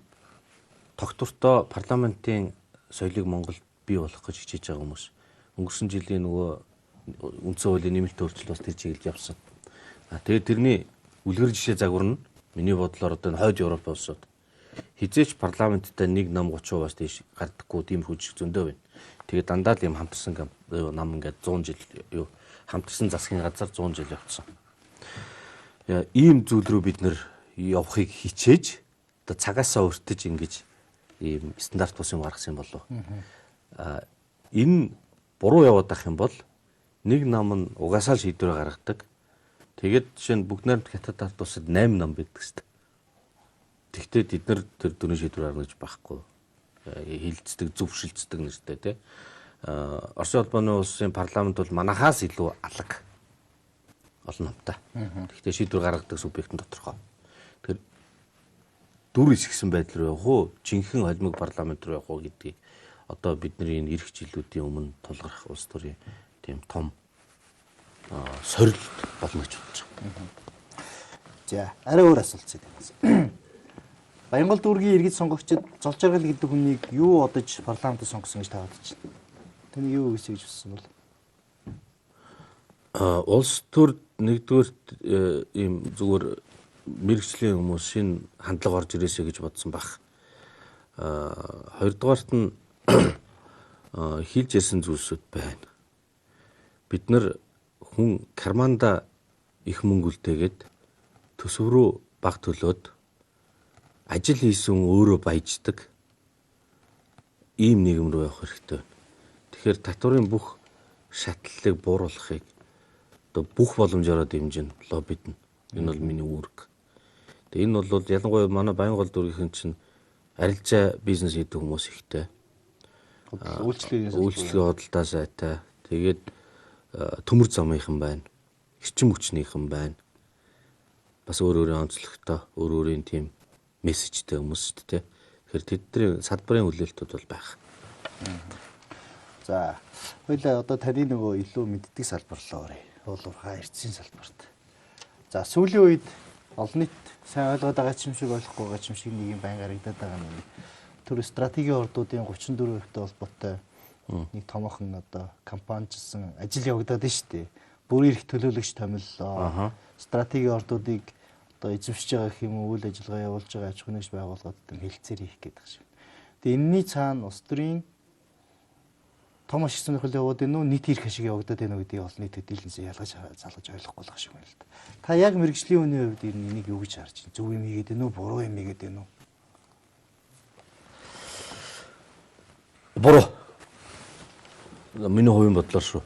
тогтвортой парламентын соёлыг Монголд бий болгох гэж хичээж байгаа хүмүүс. Өнгөрсөн жилийн нөгөө үндсэн хуулийн нэмэлт өөрчлөлт бас тэр чиглэлд явсан. Тэгээд тэрний үлгэр жишээ загвар нь миний бодлоор одоо энэ хойд Европ улсууд хизээч парламенттай нэг нам 30%-аас дээш гардаггүй тиймэрхүү жишг зөндөө байна. Тэгээд дандаа л юм хамтарсан нам ингээд 100 жил юу хамтарсан засгийн газар 100 жил явцсан. Ийм зүйл рүү бид нэр явахыг хичээж одоо цагаасаа өртөж ингэж ийм стандарт бус юм гаргасан юм болов. Энэ буруу яваад ах юм бол нэг нам нь угаасаа л шийдвэр гаргадаг. Тэгээд жишээ нь бүгд найрамд Хятад ард улсад 8 нам байдаг шүү дээ. Тэгтээ тэд нар тэр дүрийн шийдвэр гаргана гэж байхгүй. Хилцдэг, зөвшөлддөг нэртэй тий. Оросын холбооны улсын парламент бол манахаас илүү алаг олон намтай. Тэгтээ шийдвэр гаргадаг субъект нь тодорхой. Тэгэхээр дүр эсгсэн байдал руу явах уу, жинхэнэ холимог парламент руу явах уу гэдгийг одоо бидний энэ ирэх жилүүдийн өмнө тулгарх улс төрийн тийм том сорилт болно гэж бодож байгаа. За, арай өөр асуулт зэ. Баянгол дүүргийн иргэд сонгогчид Золжаргал гэдэг хүнийг юу одож парламентд сонгосон гэж та бодож байна? Таны юу гэсэн гэж бодсон бол? Улс төр нэгдүгээр ийм зүгээр мэрэгжлийн хүмүүс шинэ хандлага орж ирээсэй гэж бодсон байх. Хоёрдугаарт нь хэлж ярьсан зүйлсүүд байна. Бид нар хүн карманда их мөнгө үлдээгээд төсөв рүү баг төлөөд ажил хийсэн өөрөө баяждаг ийм нийгэм рүү явах хэрэгтэй байна. Тэгэхээр татварын бүх шатлалыг бууруулахыг одоо бүх боломжоор дэмжинэ лоббид нь. Энэ бол миний үүрэг. Тэгээ энэ бол ялангуяа манай Баянгол дүүргийнхэн чинь арилжаа бизнес хийдэг хүмүүс ихтэй. Үйлчлэгийн худалдаа сайтай. Тэгээд төмөр замынхан байна. Эрчим хүчнийхэн байна. Бас өөр өөрийн онцлогтой, өөр өөрийн тийм мессежтэй хүмүүс шүү дээ. Тэгэхээр тэдний салбарын хүлээлтүүд бол байх. За, хоёлаа одоо таны нөгөө илүү мэддэг салбар руу оръё. Уул уурхай эрдэсийн салбарт. За, сүүлийн үед олон нийт сайн ойлгоод байгаа ч юм шиг ойлгохгүй байгаа ч юм шиг нэг юм байн харагдаад байгаа юм. Төр стратегийн ордуудын 34%-тэй холбоотой нэг томоохон одоо компаничсан ажил явагдаад байна шүү дээ. Бүр эрх төлөөлөгч томиллоо. Стратегийн ордуудыг одоо эзэмшиж байгаа гэх юм уу үйл ажиллагаа явуулж байгаа аж ахуйн нэгж байгууллагуудад хэлцээр хийх гэдэг шиг. Тэгээ энэний цаана улс төрийн том ашиг сонирхол яваад байна уу, нийт эрх ашиг явагдаад байна уу гэдгийг олон нийтэд дийлэнсээ ялгаж залгаж ойлгохгүй л шиг байна л да. Та яг мэрэгжлийн хүний хувьд ер нь энийг юу гэж харж байна? Зөв юм хийгээд байна уу, буруу юм хийгээд байна уу? Буруу. Миний хувийн бодлоор шүү.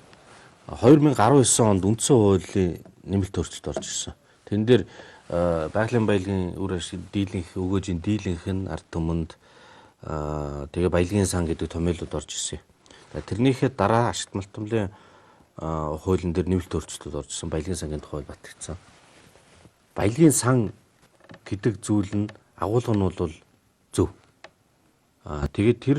2019 онд үндсэн хуулийн нэмэлт өөрчлөлт орж ирсэн. Тэн дээр байгалийн баялагын үр ашиг дийлэнх өгөөжийн дийлэнх нь ард түмэнд тэгээ баялагын сан гэдэг томьёолууд орж ирсэн. Тэрнийхээ дараа ашигт малтмлын хуулийн дээр нэмэлт өөрчлөлтүүд орж ирсэн. Баялагын сангийн тухай батлагдсан. Баялагын сан гэдэг зүйл нь агуулга нь бол зөв. Тэгээд тэр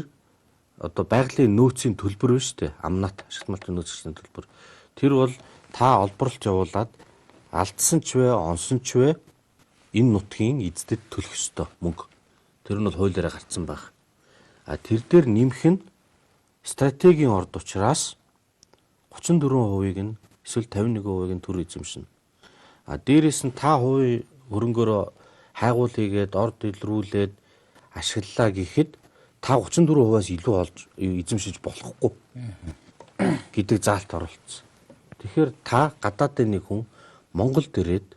одоо байгалийн нөөцийн төлбөр биш үү? Амнат ашигт малтын нөөцийн төлбөр. Тэр бол та олборлолт явуулаад алдсан ч вэ, онсон ч вэ энэ нутгийн эздэд төлөх ёстой мөнгө. Тэр нь бол хуулиараа гарцсан байх. А тэр дээр нэмэх нь стратегийн орд учраас 34%-ийг нь эсвэл 51%-ийг нь төр эзэмшинэ. А дээрээс нь та хувийн хөрөнгөөрөө хайгуул хийгээд орд илрүүлээд ашиглалаа гэхэд та 34%-аас илүү олж эзэмшиж болохгүй гэдэг заалт оруулсан. Тэгэхээр та гадаадын нэг хүн Монголд ирээд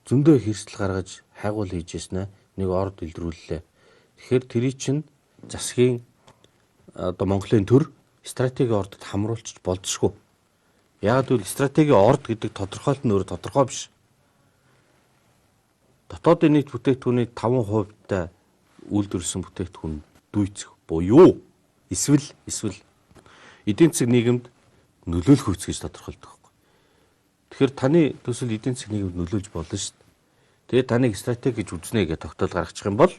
зөндөө хэрсэл гаргаж хайгуул хийж яснаа нэг орд илрүүллээ. Тэгэхээр тэрий чинь засгийн одоо Монголын төр стратегийн ордод хамруулчих болзошгүй. Яг гэвэл стратегийн орд гэдэг тодорхойлт нь өөрөө тодорхой биш. Дотоодын нийт бүтээгдэхүүний 5%-тай үйлдвэрлэсэн бүтээгдэхүүн дүйцэх буюу эсвэл эдийн засаг нийгэмд нөлөөлөх үйц гэж тодорхойлдог байхгүй. Тэгэхээр таны төсөл эдийн засгийн нийгэмд нөлөөлж болно шүү дээ. Тэгээд таныг стратеги гэж үзнэ гэж тогтоол гаргачих юм бол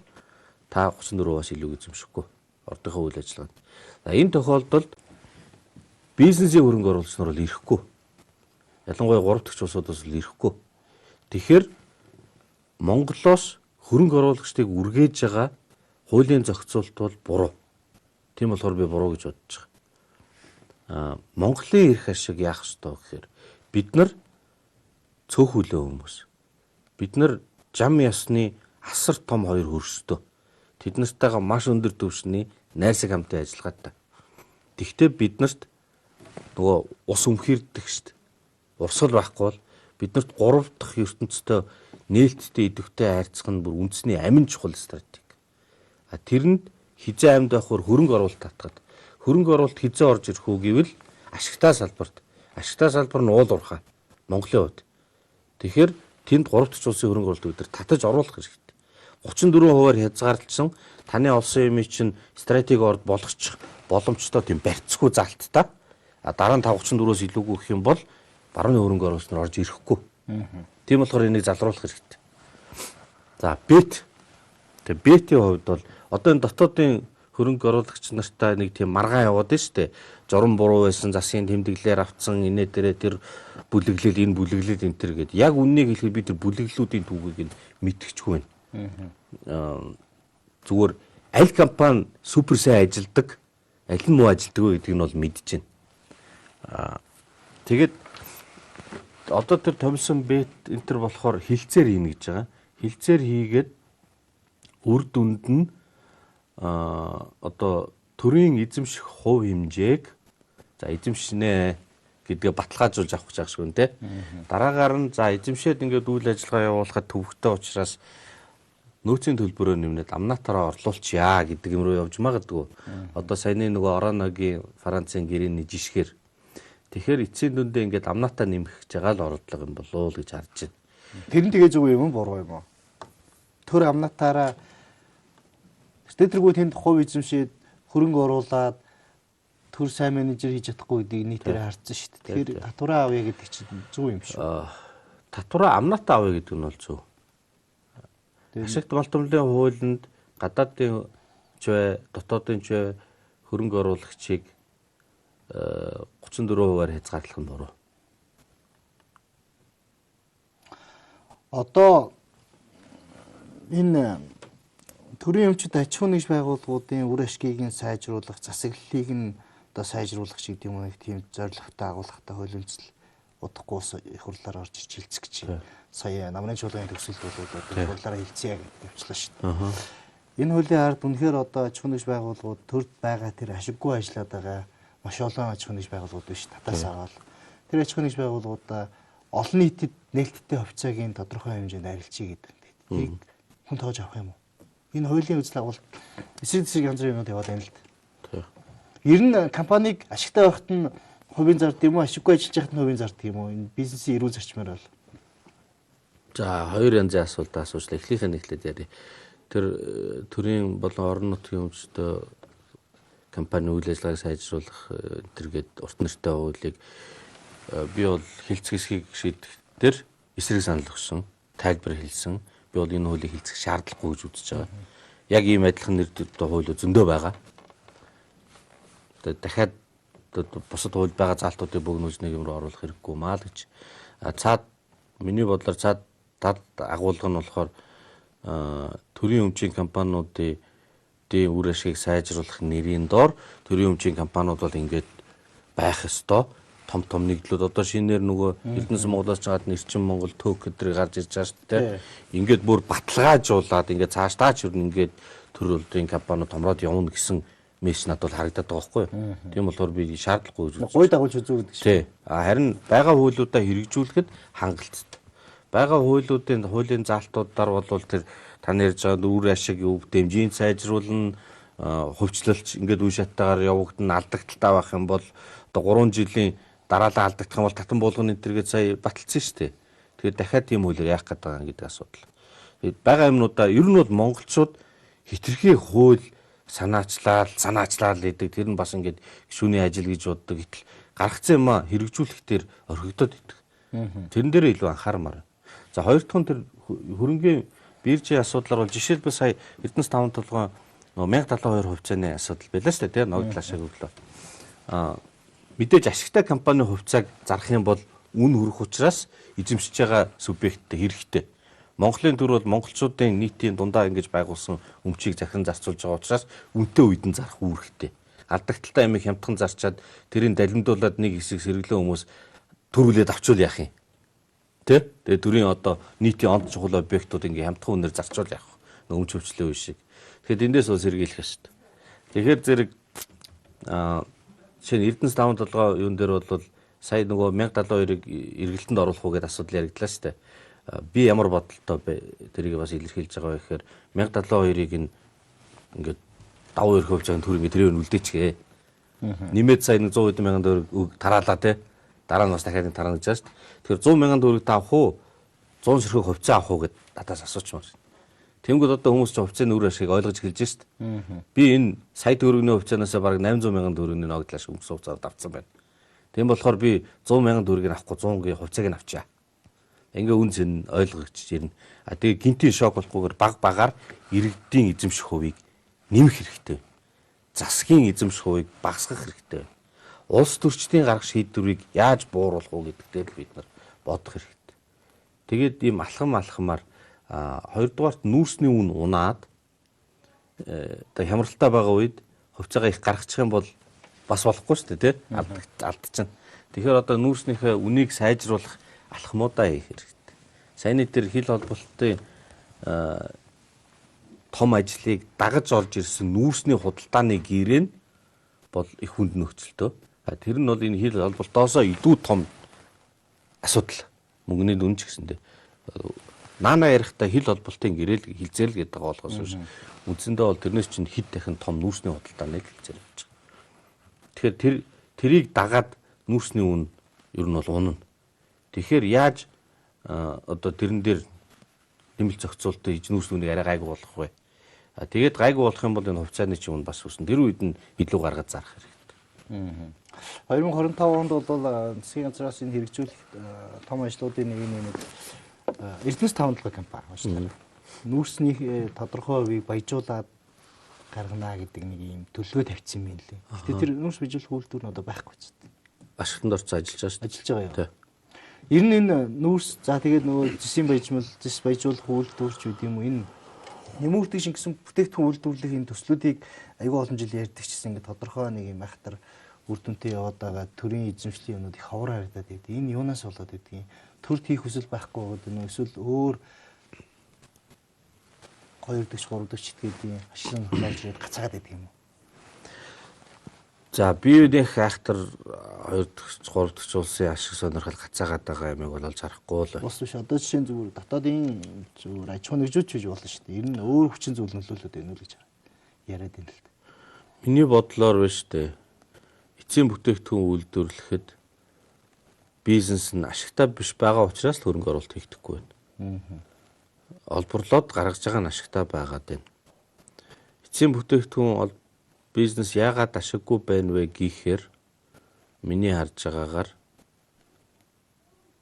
та 34%-аас илүү эзэмшихгүй. Ордынхоо үйл ажиллагаанд. За энэ тохиолдолд бизнесийн хөрөнгө оруулагч нар бол ирэхгүй. Ялангуяа 3 дахь улсуудаас л ирэхгүй. Тэгэхээр Монголоос хөрөнгө оруулагчдыг үргээж байгаа хуулийн зохицуулалт бол буруу. Тийм болохоор би буруу гэж бодож байгаа. Монголын эрх ашиг яах ёстой гэхээр бид нар цөөхөлөө хүмүүс. Бид нар жам ясны асар том хоёр хөрсдөө. Тэд нартайгаа маш өндөр түвшний найрсаг хамтын ажиллагаатай. Тэгвэл бид нарт нөгөө ус өмхийрдэг шүү дээ. Урсгал байхгүй бол биднэрт 3 дахь ертөнцтэй нээлттэй идэвхтэй харьцах нь бүр үндэсний амин чухал стратеги. А тэрэнд хизээ амьд байхаар хөрөнгө оруулалт татгад. Хөрөнгө оруулалт хизээ орж ирэх үү гэвэл ашигтай салбарт. Ашигтай салбар нь уул уурхай. Монголын хувьд. Тэгэхээр тэнд 3 дахь улсын хөрөнгө оруулалт бид нар татаж оруулах хэрэгтэй. 34%-аар хязгаарлалсан таны олсон юмыг чинь стратеги орд болгочих боломжтой тийм барьцгүй залттай. А дараа нь 34-өөс илүүгүй гэх юм бол барууны хөрөнгө оруулалт нар орж ирэхгүй. Тийм болохоор энийг залруулах хэрэгтэй. За бет. Тэгээ бетийн хувьд бол одоо энэ дотоодын хөрөнгө оруулагч нартай нэг тийм маргаан яваад нь шүү дээ. Журам буруу байсан, засгийн тэмдэглэлээр автсан, инээ дээрээ тэр бүлэглэл, энэ бүлэглэл энэ төр гэд. Яг үннийг хэлэхэд би тэр бүлэглэлүүдийн түүхийг нь мэдчихгүй байна. Зүгээр аль компани супер сайн ажилдаг, аль нь муу ажилдаг вэ гэдгийг нь бол мэдэж байна. Тэгээд одоо тэр томсон бет энэ төр болохоор хилцээр хийнэ гэж байгаа. Хилцээр хийгээд үр дүнд нь одоо төрийн эзэмших хувь хэмжээг за эзэмшнэ гэдгээ баталгаажуулж авах гэж байгаа шүү дээ. Дараагаар нь за эзэмшээд ингээд үйл ажиллагаа явуулахад төвөгтэй учраас нөөцийн төлбөрөөр нэмнээд амнатаараа орлуулчихъя гэдэг юм руу явж магадгүй. Одоо саяны нөгөө Ороногийн Францын гэрээний жишгээр. Тэгэхээр эцсийн дүндээ ингээд амнатаа нэмэх гэж байгаа л орлого юм болов уу гэж харж байна. Тэр нь тэгээ зөв юм уу буруу юм уу? Төр амнатаараа тэргүй тэнд хувь эзэмшээд хөрөнгө оруулаад төр сайн менежер хийж чадахгүй гэдгийг нийтээр харсан шүү дээ. Тэгэхээр татвараа авъя гэдэг чинь зөв юм шүү. Татвараа амнатаа авъя гэдэг нь бол зөв. Ашигт малтамлын хуулинд гадаадын ч бай, дотоодын ч бай хөрөнгө оруулагчийг 34%-аар хязгаарлах нь буруу. Одоо энэ төрийн өмчт аж ахуйн нэгж байгууллагуудын үр ашгийг нь сайжруулах, засаглалыг нь одоо сайжруулах шиг юм уу тийм зорилготой агуулгатай хуулийн үндэслэл удахгүй их хурлаар орж иж хилцэх гэж байна. Сая намрын чуулганы төгсөлд бол одоо их хурлаараа хилцье гэдэг явчлаа шүү дээ. Энэ хуулийн ард үнэхээр одоо аж ахуйн нэгж байгууллагууд төрд байгаа тэр ашиггүй ажиллаад байгаа маш олон аж ахуйн нэгж байгууллагууд биш татаас аваад тэр аж ахуйн нэгж байгууллагуудаа олон нийтэд нээлттэй хувьцааг тодорхой хэмжээнд арилжъя гэдэг. Тэрийг хүн тоож авах юм уу? Энэ хуулийн үзэл агуулт эсрэг тэсрэг янз бүрийн юмуд яваад байна л да. Ер нь компаниг ашигтай байхад нь хувийн зард юм уу, ашиггүй ажиллаж байхад нь хувийн зард юм уу? Энэ бизнесийн эрүүл зарчмаар бол. За хоёр янзын асуулт асуучлаа. Эхлийнх нь эхлээд ярив. Тэр төрийн болон орон нутгийн өмчтөө компани үйл ажиллагааг сайжруулах тэргээд урт нэртэй хуулийг би бол хилцэх хэсгийг шийдэх дээр эсрэг санал өгсөн, тайлбар хэлсэн. Би бол энэ хуулийг хилцэх шаардлагагүй гэж үзэж байгаа. Яг ийм адилхан нэр дэвтэй хууль зөндөө байгаа. Тэгээд дахиад бусад хууль байгаа заалтуудыг богинож нэг юм руу оруулах хэрэггүй маа л гэж. А цаад миний бодлоор цаад дад агуулга нь болохоор төрийн өмчийн компаниудын үр ашгийг сайжруулах нэрийн доор төрийн өмчийн компаниуд бол ингээд байх ёстой. Том том нэгдлүүд одоо шинээр нөгөө Эрдэнэс Монголоос ч гадна Эрчим Монгол төөк өдрийг гарч ирж байгаа шүү дээ. Ингээд бүр баталгаажуулаад ингээд цаашдаа ч юу ингээд төр улсын компаниуд томроод явна гэсэн мессеж надад бол харагдаад байгаа байхгүй юу. Тийм болохоор би шаардлагагүй гэж үзэж. Гуй дагуулж үзүү гэдэг шиг. Тий. Харин байгаа хуулиудаа хэрэгжүүлэхэд хангалттай. Байгаа хуулиудын хуулийн заалтуудаар бол тэр таны ярьж байгаа үр ашиг юу дэмжийн сайжруулна, хувьчлалч ингээд үе шаттайгаар явагдана, алдагдaltaй байх юм бол одоо 3 жилийн дараалал алдагдах юм бол татан буулганы энэ төргээд сая баталсан шүү дээ. Тэгэхээр дахиад тийм хуулиар яах гээд байгаа гэдэг асуудал. Тэгээд байгаа юмнуудаа ер нь бол монголчууд хитрхи хууль санаачлал гэдэг тэр нь бас ингээд гишүүний ажил гэж боддог. Гэтэл гаргацсан юм а хэрэгжүүлэх дээр орхигдоод идэг. Тэрэн дээр илүү анхаармаар. За хоёр дахь нь тэр хөрөнгийн биржийн асуудлаар бол жишээлбэл сая Эрдэнэс таван толгойн 1072 хувьцааны асуудал байлаа шүү дээ, тийм ногдол ашиг өглөө. Мэдээж ашигтай компани хувьцааг зарах юм бол үн хүрэх учраас эзэмшиж байгаа субъекттэй хэрэгтэй. Монголын төр бол монголчуудын нийтийн дундаа ингэж байгуулсан өмчийг захиран зарцуулж байгаа учраас үнэтэй үед нь зарах үүрэгтэй. Алдагдaltaй амийг хямдхан зарчаад тэрийг далимдуулаад нэг хэсэг сэргэлэн хүмүүс төрүүлээд авчвал яах юм? Тэ? Тэгээ төрийн одоо нийтийн онд чухал объектууд ингээ хямдхан үнээр зарчвал яах вэ? Өмч хөвчлөө үе шиг. Тэгэхээр эндээс бол сэргийлэх ёстой. Тэгэхээр зэрэг жишээ нь Эрдэнэс таван толгой юун дээр бол сая нөгөө 1072-ыг эргэлтэнд оруулах уу гэдээ асуудал яригдлаа шүү дээ. Би ямар бодолтой тэрийг бас илэрхийлж байгаа вэ гэхээр 1072-ыг ингээд давуу эрх хувьцааны төр ингээд тэрээр нь үлдээчихээ. Нэмээд сая нэг 100 хэдэн мянган төгрөг тараалаа те. Дараа нь бас дахиад нэг тараана гэж байна шүү дээ. Тэгэхээр 100 мянган төгрөг та авах уу? 100 ширхэг хувьцаа авах уу гэд надаас асуучмаар. Тэнгүүд одоо хүмүүс чинь хувьцааны үр ашгийг ойлгож эхэлж шүү дээ. Би энэ сая төгрөгийн хувьцаанаас бараг 800 мянган төгрөгийн ногдол ашиг өнгөрсөн хугацаар давцсан байна. Тийм болохоор би 100 мянган төгрөгийг авахгүй 100-гийн хувьцааг нь авчаа. Ингээ үн цэн ойлгогдож ирнэ. А тэгээ гинтийн шок болохгүйгээр баг багаар иргэдийн эзэмших хувийг нэмэх хэрэгтэй. Засгийн эзэмших хувийг багасгах хэрэгтэй. Улс төрчдийн гаргах шийдвэрийг яаж бууруулах уу гэдэг дээр бид нар бодох хэрэгтэй. Тэгээд ийм алхам алхмаар хоёрдугаарт нүүрсний үн унаад одоо хямралтай байгаа үед хувьцаагаа их гаргачих юм бол бас болохгүй шүү дээ, тий? Алдчихна. Тэгэхээр одоо нүүрснийхээ үнийг сайжруулах алхмуудаа хийх хэрэгтэй. Саяны тэр хил холболтын том ажлыг дагаж орж ирсэн нүүрсний худалдааны гэрээ нь бол их хүнд нөхцөлтөө. Тэр нь бол энэ хил холболтоосоо илүү том асуудал. Мөнгөний дүн ч гэсэндээ. Наана ярихдаа хил холболтын гэрээл хилцээл гэдэг байгаа болохоос биш. Үндсэндээ бол тэрнээс чинь хэд дахин том нүүрсний худалдааныг хилцээл болж байгаа. Тэгэхээр тэрийг дагаад нүүрсний үн ер нь бол унана. Тэгэхээр яаж одоо тэрэн дээр нэмэлт зохицуултыг хийж нүүрсний үнийг арай гайгүй болгох вэ? Тэгээд гайгүй болох юм бол энэ хувьцааны чинь үн бас өснө. Тэр үед нь илүү гаргаж зарах хэрэгтэй. 2025 онд бол засгийн газраас энэ хэрэгжүүлэх том ажлуудын нэг нь Эрдэнэс таван толгой компани байна. Нүүрсний тодорхой хувийг баяжуулаад гаргана гэдэг нэг ийм төлөвлөгөө тавьчихсан юм лээ. Гэтэ тэр нүүрс баяжуулах үйлдвэр нь одоо байхгүй ч. Ашигтанд орсон ажиллаж байгаа шүү дээ. Ажиллаж байгаа юм. Ер нь энэ нүүрс за тэгээд нөгөө зэсийн баяжмал, зэс баяжуулах үйлдвэр ч үгүй юм уу энэ нэмэгдэх шингэсэн бүтээгдэхүүн үйлдвэрлэх энэ төслүүдийг айгүй олон жил ярьдаг ч гэсэн ингээд тодорхой нэг юм айхтар үр дүнтэй яваад байгаа төрийн эзэмшлийн юмнууд их ховор харагдаад байдаг. Энэ юунаас болоод байдгийг төрд хийх хүсэл байхгүй байгаад байна уу? Эсвэл өөр 2 дахь 3 дахь читгээдийн ашиг сонирхол олж ирээд гацаагаад байдаг юм уу? За би нэг айхтар 2 дахь 3 дахь улсын ашиг сонирхол гацаагаад байгаа юмыг бол олж харахгүй л. Бус биш одоо жишээ нь зүгээр дотоодын зүгээр аж ахуйн нэгжүүч гэж болно шүү дээ. Ер нь өөр хүчин зүйл нөлөөлөд байна уу гэж яриад байна л да. Миний бодлоор биш үү? Эцсийн бүтээгдэхүүн үйлдвэрлэхэд бизнес нь ашигтай биш байгаа учраас л хөрөнгө оруулалт хийгдэхгүй байна. Олборлоод гаргаж байгаа нь ашигтай байгаад байна. Эцсийн бүтээгдэхүүн бизнес яагаад ашиггүй байна вэ гэхээр миний харж байгаагаар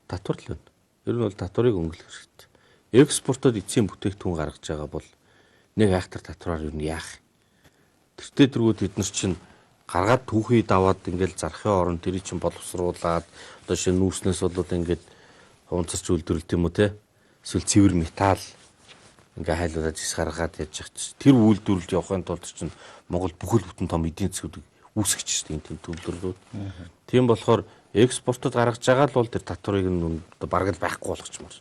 татвар л байна. Ер нь бол татварыг өнгөлөх хэрэгтэй. Экспортод эцсийн бүтээгдэхүүн гаргаж байгаа бол нэг айхтар татвараар ер нь яах юм? Тэртээ тэргүүд бид нар чинь гаргаад түүхий даваад ингээл зарахын оронд тэрий чинь боловсруулад одоо шинэ нүүрснээс болоод ингээд унцарч үйлдвэрлэт юм уу те? Эсвэл цэвэр металл ингээ хайлуулаад зис гаргаад яаж яах чинь тэр үйлдвэрлэлд явахын тулд чинь Монгол бүхэл бүтэн том эдийн засгийг үүсгэж шүү дээ тийм төвлөрлүүд. Тийм болохоор экспортод гаргаж байгаа л бол тэр татварыг нь одоо бараг л байхгүй болгочмоор.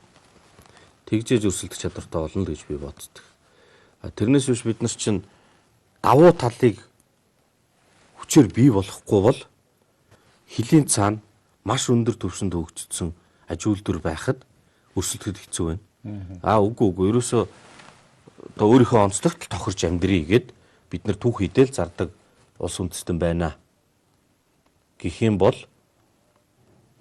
Тэгжээж өрсөлдөх чадвартай болно л гэж би боддог. Тэрнээс биш бид нар чинь давуу талыг хүчээр бий болохгүй бол хөлийн цаана маш өндөр түвшинд хөгжсөн аж үйлдвэр байхад өрсөлдөхөд хэцүү байна. Үгүй ерөөсөө одоо өөрийнхөө онцлогт тохирч амьдрий гэд бид нар түүх хідэл зардаг улс үндэстэн байна гэх юм бол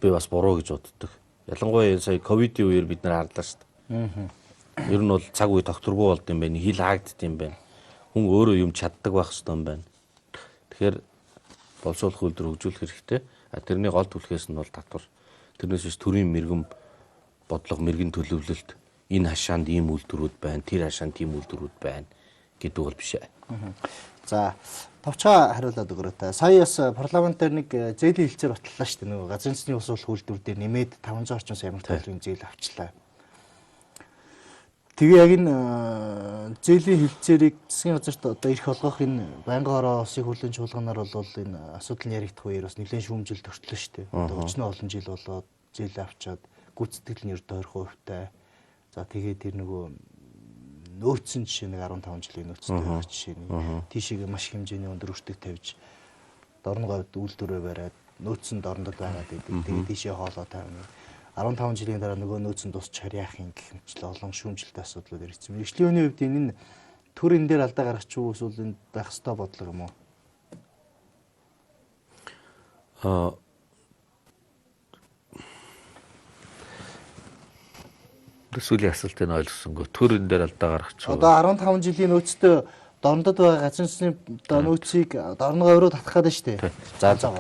би бас буруу гэж боддог. Ялангуяа сая ковидын үеэр бид нар харлаа шүү дээ. Ер нь бол цаг үе тогтворгүй болд юм байна. Хил хаагдд юм байна. Хүн өөрөө юм чаддаг байх хэрэгтэй юм байна. Тэгэхээр боловсруулах үйлдвэр хөгжүүлэх хэрэгтэй. Тэрний гол түлхээс нь бол татвар. Тэрнээс биш төрийн мэрэгэн бодлого, мэрэгэн төлөвлөлт энэ хашаанд ийм үйлдвэрүүд байна, тэр хашаанд тийм үйлдвэрүүд байна гэдэг бол биш. За, товчоо хариулаад өгөрөө та. Сая бас парламент дээр нэг зээлийн хэлцээр батллаа шүү дээ. Нөгөө газрын үндэсний ус уулах үйлдвэр дээр нэмээд 500 орчим сая амарт долларын зээл авчлаа. Тэгээ яг энэ зээлийн хэлцээрийг засгийн газарт одоо эрх олгох энэ байнгын хороо улсын хурлын чуулганаар бол энэ асуудал нь яригдах үеэр бас нэлээд шүүмжил төртлөө шүү дээ. Одоо өчнөө олон жил болоод зээл авчаад гүйцэтгэл нь ердөө 20%-тай. За тэгээд тэр нөгөө нөөцсөн жишээ нэг 15 жилийн нөөцтэй байх жишээ нэг тийшээгээ маш хэмжээний өндөр өртөг тавьж дорн говьд үйлдвэрээ бариад нөөцсөн дорндод байгаад байдаг. Тэгээд тийшээ хоолоо тавина. 15 жилийн дараа нөгөө нөөцөн дуусчихаар яах юм гэх мэтчлээ олон шүүмжлэлтэй асуудлууд ирсэн. Мэргэжлийн хүний хувьд энэ нь төр энэ дээр алдаа гаргачих уу эсвэл энэ байх ёстой бодлого юм уу? Сүүлийн асуултыг ойлгосонгүй. Төр энэ дээр алдаа гаргачих уу? Одоо 15 жилийн нөөцтэй дорндод байгаа газрын үндэсний одоо нөөцийг дорн говь руу татах гэдэг шүү дээ. За за.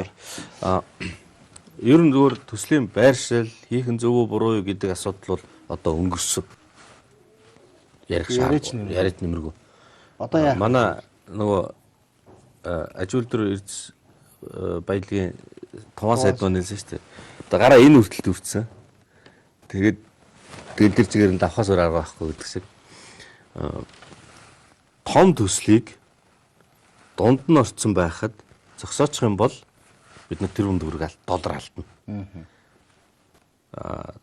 Ер нь зүгээр төслийн байршил хийх нь зөв үү буруу юу гэдэг асуудал бол одоо өнгөрсөн. Ярих шаардлага яриад нэмэргүй. Одоо яа? Манай нөгөө аж үйлдвэр эрдэс баялагын туваан сайд маань хэлсэн шүү дээ. Одоо гараа энэ хүртэл төрсэн. Тэгээд тэгэл тэр чигээр нь давхаас өөр арга байхгүй гэдэг шиг. Том төслийг дунд нь орцсон байхад зогсоочих юм бол бид нар тэрбум төгрөг доллар алдна.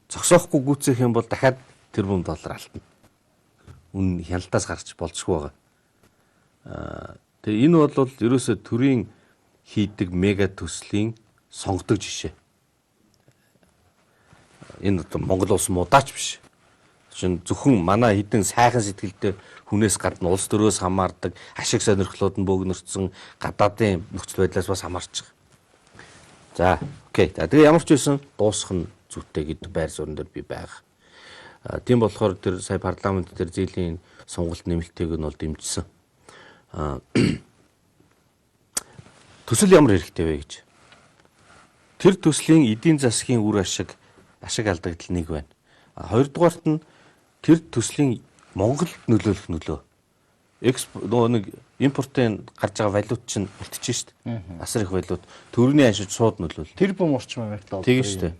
Зогсоохгүй гүйцэх юм бол дахиад тэрбум доллар алдна. Үн хяналтаас гарч болзошгүй байгаа. Тэгээ энэ бол ерөөсөө төрийн хийдэг мега төслийн сонгодог жишээ. Энэ одоо Монгол улс муудаач биш. Чин зөвхөн манай хэдэн сайхан сэтгэлтэй хүнээс гадна улс төрөөс хамаардаг, ашиг сонирхлууд нь бөөгнөрцөн гадаадын нөхцөл байдлаас бас хамаарч байгаа. За, окей. За, тэгээ ямар ч байсан дуусах нь зүйтэй гэдэг байр суурин дээр би байгаа. Тийм болохоор тэр сая парламент дээр зээлийн сонголт нэмэлтийг нь бол дэмжсэн. Төсөл ямар хэрэгтэй вэ гэж. Тэр төслийн эдийн засгийн үр ашиг алдагдал нэг байна. Хоёрдугаарт нь тэр төслийн Монголд нөлөөлөх нөлөө. Нөгөө нэг импортын гарч байгаа валют чинь үлдчихэж шүү дээ. Асар их валют төгрөгийн ашиг шууд нөлөөлнө. Тэр бум орчим Америк доллар. Тийм шүү дээ.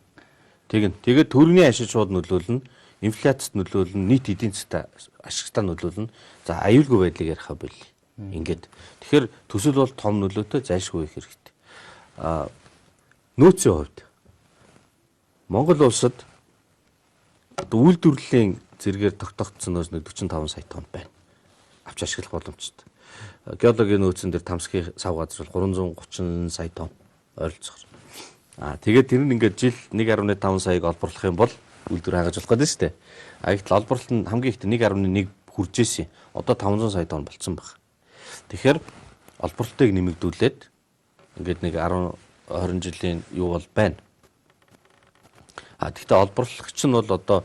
Тэгнь. Тэгээд төгрөгийн ашиг шууд нөлөөлнө, инфляцид нөлөөлнө, нийт эдийн засгт ашигтай нөлөөлнө. За аюулгүй байдлыг яриха болъё. Ингээд. Тэгэхээр төсөл бол том нөлөөтэй зайлшгүй их хэрэгтэй. Нөөцийн хувьд Монгол улсад үйлдвэрлэлийн зэрэгээр тогтоогдсон нөөц нэг 45 сая тонн байна. Авч ашиглах боломжтой. Геологийн нөөцөн дээр тамсгийн сав газар бол 330 сая тонн ойролцоогоор. Тэгээд тэр нь ингээд жил 1.5 саяг олборлох юм бол үйлдвэр хангаж болох гэдэг шүү дээ. Гэтэл олборлолт нь хамгийн ихтэй 1.1 хүрж исэн. Одоо 500 сая тонн болцсон баг. Тэгэхээр олборлолтыг нэмэгдүүлээд ингээд нэг 10 20 жилийн юу бол байна. Гэхдээ олборлогч нь бол одоо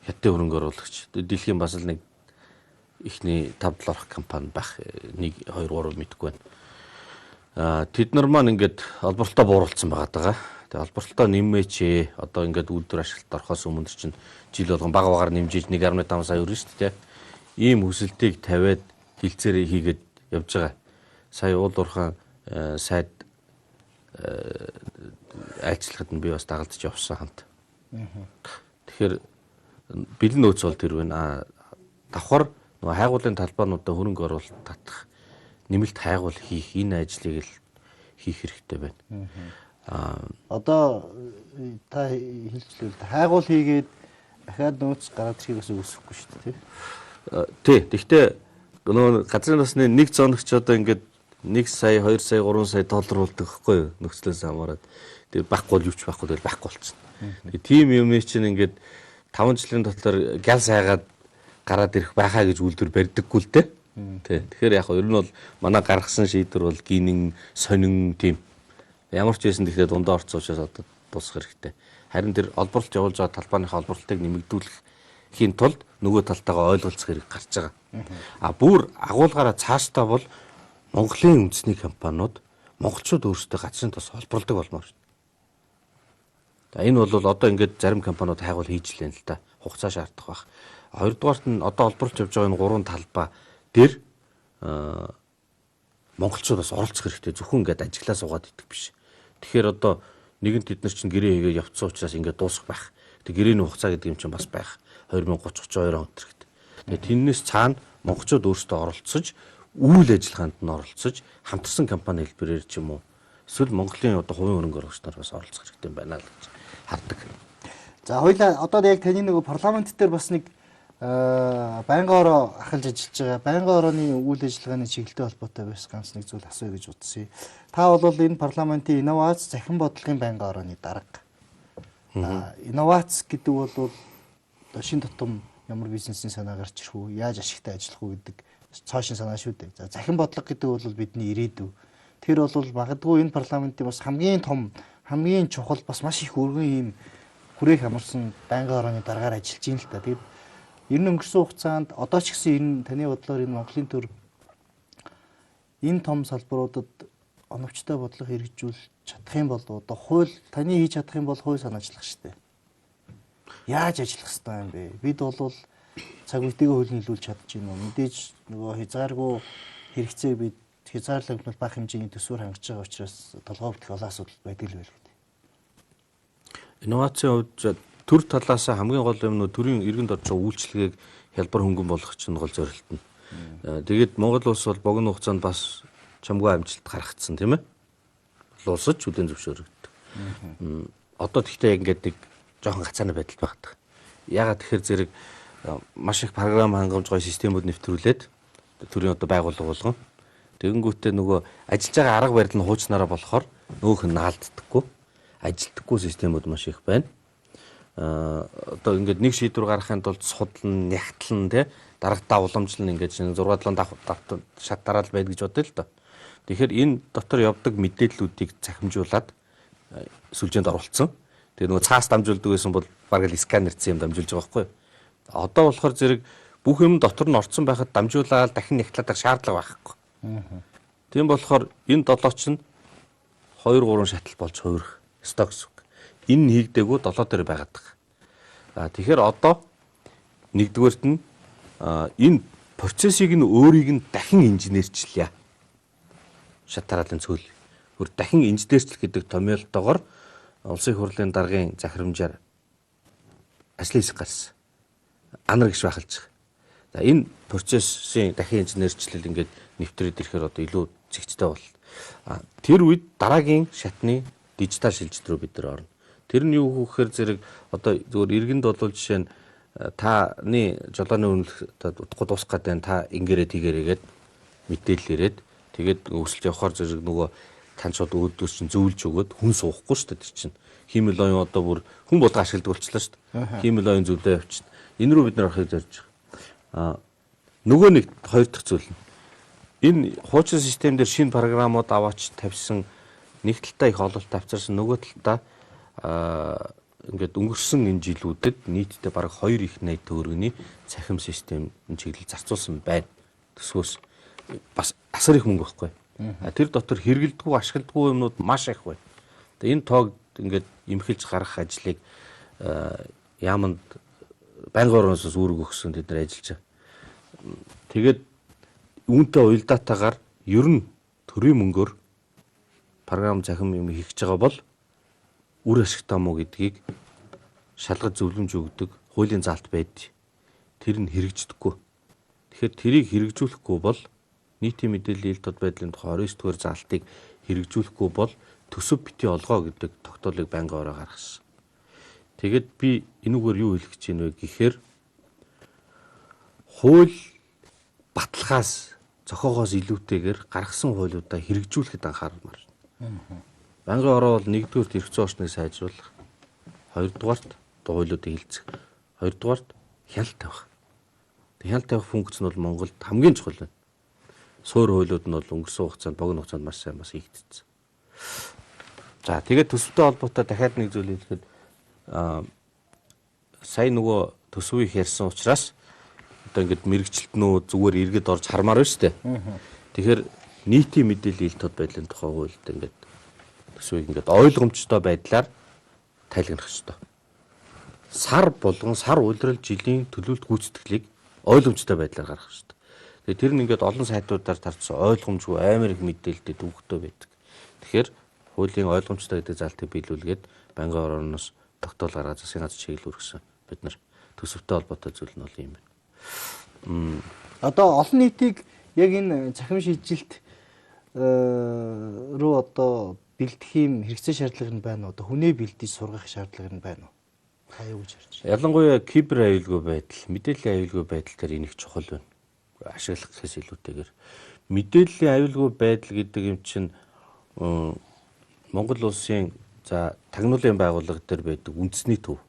хятадын хөрөнгө оруулагч. Дэлхийн бас л нэг эхний 5 7 орох компани байх. 1 2 3 мэдэхгүй байна. Тэд нар маань ингээд олборлолтоо бууруулсан байгаа даа. Тэгээ олборлолтоо нэмээч ээ. Одоо ингээд үйлдвэр ашиглалт орохоос өмнө чинь жил болгон бага багаар нэмжиж 1.5 сая өрнө шүү дээ. Ийм хүсэлтийг тавиад хилцээрээ хийгээд явж байгаа. Сая уул уурхайн сайд айлчлахад нь би бас дагалдаж явсан хамт. Тэгэхээр бэлэн нөөц бол тэр байна. Давхар нөгөө хайгуулын талбайнуудаа хөрөнгө оруулалт татах, нэмэлт хайгуул хийх энэ ажлыг л хийх хэрэгтэй байна. Одоо та хэлжлээ л хайгуул хийгээд дахиад нөөц гараад ирэхийг бас үүсэхгүй шүү дээ, тий? Тий. Гэхдээ нөгөө газрын тосны нэг зоногч одоо ингээд 1 сая, 2 сая, 3 сая доллар болдог гэхгүй юу? Нөхцлөөс хамаарат. Тэгээ байхгүй бол юу ч байхгүй тэгэл байхгүй болчихно. Тэгээ тийм юм чинь ингээд 5 жилийн дотор гял сайгаад гараад ирэх байхаа гэж үйлдвэр барьдаггүй л дээ. Тий. Тэгэхээр яг ер нь бол манай гаргасан шийдвэр бол гинэн, сонин тийм. Ямар ч байсан тэгэхээр дундаа орцсон учраас одоо дуусах хэрэгтэй. Харин тэр олборлолт явуулж байгаа талбайныхаа олборлолтыг нэмэгдүүлэхийн тулд нөгөө талтайгаа ойлголцох хэрэг гарч байгаа. А бүр агуулгаараа цаашдаа бол Монголын үндэсний компаниуд монголчууд өөрсдөө газрын тос олборлдог болмоор шүү дээ. За энэ бол одоо ингээд зарим компаниуд хайгуул хийж лэн л да. Хугацаа шаардах байх. Хоёрдугаарт нь одоо олборлж явж байгаа энэ гурван талбай дээр монголчууд бас оролцох хэрэгтэй. Зөвхөн ингээд ажиглаа суугаад идэх биш. Тэгэхээр одоо нэгэнт тэд нар чинь гэрээ хийгээд явцсан учраас ингээд дуусах байх. Тэг гэрээний хугацаа гэдэг юм чинь бас байх. 2030 32 он төрхт. Тэгээ тэрнээс цаана монголчууд өөрсдөө оролцож үйл ажиллагаанд нь оролцож хамтарсан компани хэлбэрээр ч юм уу эсвэл Монголын одоо хувийн хөрөнгө оруулагч нар бас оролцох хэрэгтэй юм байна л гэж хардаг. За хоёлаа одоо яг таны нөгөө парламент дээр бас нэг байнгын ороо ахалж ажиллаж байгаа байнгын орооны үйл ажиллагааны чиглэлтэй холбоотой бас ганц нэг зүйл асууя гэж бодсон. Та бол энэ парламентын инновац захин бодлогын байнгын орооны дарга. Инновац гэдэг бол одоо шин тутам ямар бизнесийн санаа гарч ирэх үү, яаж ашигтай ажиллах уу гэдэг цоошин санаа шүү дээ. За захин бодлого гэдэг бол бидний ирээдүй. Тэр бол магадгүй энэ парламентын бас хамгийн том, хамгийн чухал бас маш их өргөн ийм хүрээх амарсан байнгын орооны даргаар ажиллаж байна л та. Тэгээд ер нь өнгөрсөн хугацаанд одоо ч гэсэн энэ таны бодлоор энэ Монголын төр энэ том салбаруудад оновчтой бодлого хэрэгжүүлж чадах юм бол одоо хууль таны хийж чадах юм бол хууль санаачлах шүү дээ. Яаж ажиллах ёстой юм бэ? Бид бол цаг үетэйгээ хууль нийлүүлж чадж байна уу? Мэдээж нөгөө хязгааргүй хэрэгцээг бид хязгаарлагдмал бага хэмжээний төсвөр хангаж байгаа учраас толгой өвдөх олон асуудал байдаг л байлгүй. Инновацийн хувьд төр талаас хамгийн гол юм нөө төрийн иргэнд орж байгаа үйлчилгээг хялбар хөнгөн болгох чинь гол зорилт нь. Тэгээд Монгол улс бол богино хугацаанд бас чамгүй амжилт гаргацсан тийм ээ. Улсаж хүлээн зөвшөөрөгддөг. Одоо тэгтээ ингээд нэг жоохон гацааны байдалд байдаг. Ягаад тэгэхээр зэрэг маш их програм хангамж гоё системүүд нэвтрүүлээд төрийн одоо байгууллага болгон тэгэнгүүтээ нөгөө ажиллаж байгаа арга барил нь хуучнараа болохоор өөх нь наалддаггүй ажилтдаггүй системүүд маш их байна. Одоо ингээд нэг шийдвэр гаргахын тулд судлан, нягтлан тий дарагтаа уламжлан ингээд 6 7 шат дараал байд гэж бодъё л доо. Тэгэхээр энэ дотор явдаг мэдээллүүдийг цахимжуулаад сүлжээнд оруулсан. Тэгээ нөгөө цаас дамжуулдаг байсан бол бараг л сканерцсан юм дамжуулж байгаа байхгүй юу? Одоо болохоор зэрэг бүх юм дотор нь орцсон байхад дамжуулаад дахин нягтлаад байх шаардлага байхгүй. Тийм болохоор энэ долоо чинь 2 3 шатал болж хувирах ёстой гэсэн үг. Энэ нь хийгдээгүй долоо дээр байгаад байгаа. Тэгэхээр одоо нэгдүгээрт нь энэ процессыг нь өөрийг нь дахин инженерчлэе. Шат тараалын цөөл. Бүр дахин инженерчлэх гэдэг томьёолтойгоор Улсын их хурлын даргын захирамжаар ажлын хэсэг гарсан. Анар гиш бахалж байгаа. За энэ процессын дахин инженерчлэл ингээд нэвтрээд ирэхээр одоо илүү зэгцтэй бол. Тэр үед дараагийн шатны дижитал шилжилт рүү бид нар орно. Тэр нь юу гэхээр зэрэг одоо зөвхөн иргэнд бол жишээ нь таны жолооны үнэлэх удахгүй дуусах гэдэг та ингээрээ тэгээрээгээд мэдээлэл ирээд тэгээд өсөлт явахаар зэрэг нөгөө тань шууд өөдөөс чинь зөвлөж өгөөд хүн суухгүй шүү дээ тэр чинь. Хиймэл оюун одоо бүр хүн болго ашигладаг болчлаа шүү дээ. Хиймэл оюун зөвлөө явчихна. Энэ рүү бид нар орохыг зорж байгаа. Нөгөө нэг хоёр дахь зүйл нь энэ хуучин систем дээр шинэ програмууд аваач тавьсан нэг талдаа их ололт авчирсан нөгөө талдаа ингээд өнгөрсөн энэ жилүүдэд нийтдээ бараг 2 их 80 төгрөгийн цахим систем чиглэл зарцуулсан байна. Төсвөөс бас асар их мөнгө байхгүй. Тэр дотор хэрэгэлдэггүй ашигладаггүй юмнууд маш их байна. Тэгээ энэ тоог ингээд эмхэлж гаргах ажлыг яаманд байнгын орноос үүрэг өгсөн тэд нар ажиллаж байгаа. Тэгээд үүнтэй уялдаатайгаар ер нь төрийн мөнгөөр програм цахим юм хийх гэж байгаа бол үр ашигтай мó гэдгийг шалгаж зөвлөмж өгдөг хуулийн заалт байдаг. Тэр нь хэрэгждэггүй. Тэгэхээр тэрийг хэрэгжүүлэхгүй бол нийтийн мэдээллийн ил тод байдлын тухай 29 дугаар заалтыг хэрэгжүүлэхгүй бол төсөв бити олгоо гэдэг тогтоолыг байнгын ороо гаргасан. Тэгэд би энүүгээр юу хэлэх гэж байна вэ гэхээр хууль баталгаас зохиогоос илүүтэйгээр гаргасан хуулиудаа хэрэгжүүлэхэд анхаармаар. Байнгын ороо бол нэгдүгüрт эрх зүйн орчныг сайжруулах, хоёрдугаарт хуулиудыг хилцэх, хоёрдугаарт хяналт тавих. Хяналт тавих функц нь бол Монголд хамгийн чухал байна. Суур хуулиуд нь бол өнгөрсөн хугацаанд богино хугацаанд маш сайн бас хийгдсэн. За тэгээд төсөвтэй холбоотой дахиад нэг зүйл хэлэхэд сая нөгөө төсвийг ярьсан учраас одоо ингээд мэрэгчлэтнүүд зүгээр иргэд орж хармаар байна шүү дээ. Тэгэхээр нийтийн мэдээллийн ил тод байдлын тухай хуульд ингээд төсвийг ингээд ойлгомжтой байдлаар тайлгнах ёстой. Сар болгон сар улирал жилийн төлөвлөлт гүйцэтгэлийг ойлгомжтой байдлаар гаргах ёстой. Тэгээ тэр нь ингээд олон сайтуудаар тарцсан ойлгомжгүй амар их мэдээлэлтэй төвөгтэй байдаг. Тэгэхээр хуулийн ойлгомжтой гэдэг залтыг биелүүлгээд байнгын орооноос тогтоол гаргаад засгийн газар чиглэл үргэсэн. Бид нар төсөвтэй холбоотой зүйл нь бол юм байна. Одоо олон нийтийг яг энэ цахим шилжилт руу одоо бэлдэх юм хэрэгцээ шаардлага нь байна уу? Одоо хүнээ бэлдэж сургах шаардлага нь байна уу? Та юу гэж харж байна? Ялангуяа кибер аюулгүй байдал, мэдээллийн аюулгүй байдал дээр энэ их чухал байна. Ашиглах гэхээс илүүтэйгээр мэдээллийн аюулгүй байдал гэдэг юм чинь Монгол улсын за тагнуулын байгууллага дээр байдаг үндэсний төв.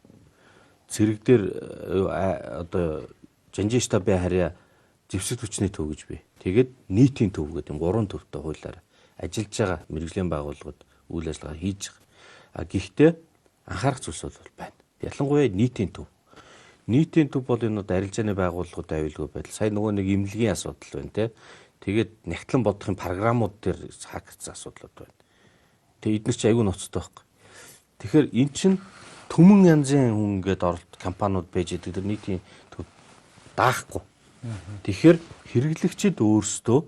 Цэрэг дээр одоо жанжин штабын харьяа зэвсэг хүчний төв гэж бий. Тэгээд нийтийн төв гэдэг юм гурван төвтэй хуулиар ажиллаж байгаа мэрэгжлийн байгууллагууд үйл ажиллагаа хийж байгаа. А гэхдээ анхаарах зүйлс бол байна. Ялангуяа нийтийн төв. Нийтийн төв бол энэ одоо арилжааны байгууллагууд аюулгүй байдал. Сая нөгөө нэг имлэгийн асуудал байна те. Тэгээд нягтлан бодохын програмууд дээр хакерцсан асуудлууд байна. Тэгээ эдгээр чи аюул ноцтой байхгүй. Тэгэхээр эн чин түмэн янзын хүн ингээд оролт компаниуд байж идэг тэр нийтийн төв даахгүй. Тэгэхээр хэрэглэгчид өөрсдөө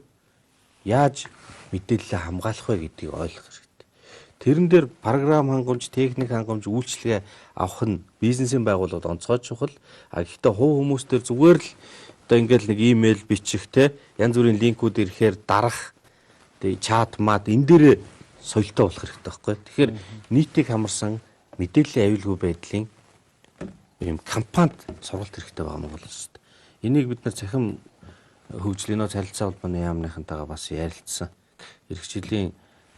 яаж мэдээлэлээ хамгаалах вэ гэдгийг ойлгох хэрэгтэй. Тэрэн дээр програм хангамж, техник хангамж, үйлчилгээ авах нь бизнесийн байгууллагад онцгой чухал. А гэхдээ хувь хүмүүс дээр зүгээр л одоо ингээл нэг имэйл бичих те янз бүрийн линкүүд ирэхээр дарах тэгээ чат мат энэ дээр соёлтой болох хэрэгтэй байхгүй. Тэгэхээр нийтийг хамарсан мэдээллийн аюулгүй байдлын ийм компанид сургалт хэрэгтэй байгаа Монгол улсад. Энийг бид нар цахим хөгжлийн нөөц харилцаа холбооны яамныхантайгаа бас ярилцсан. Ирэх жилийн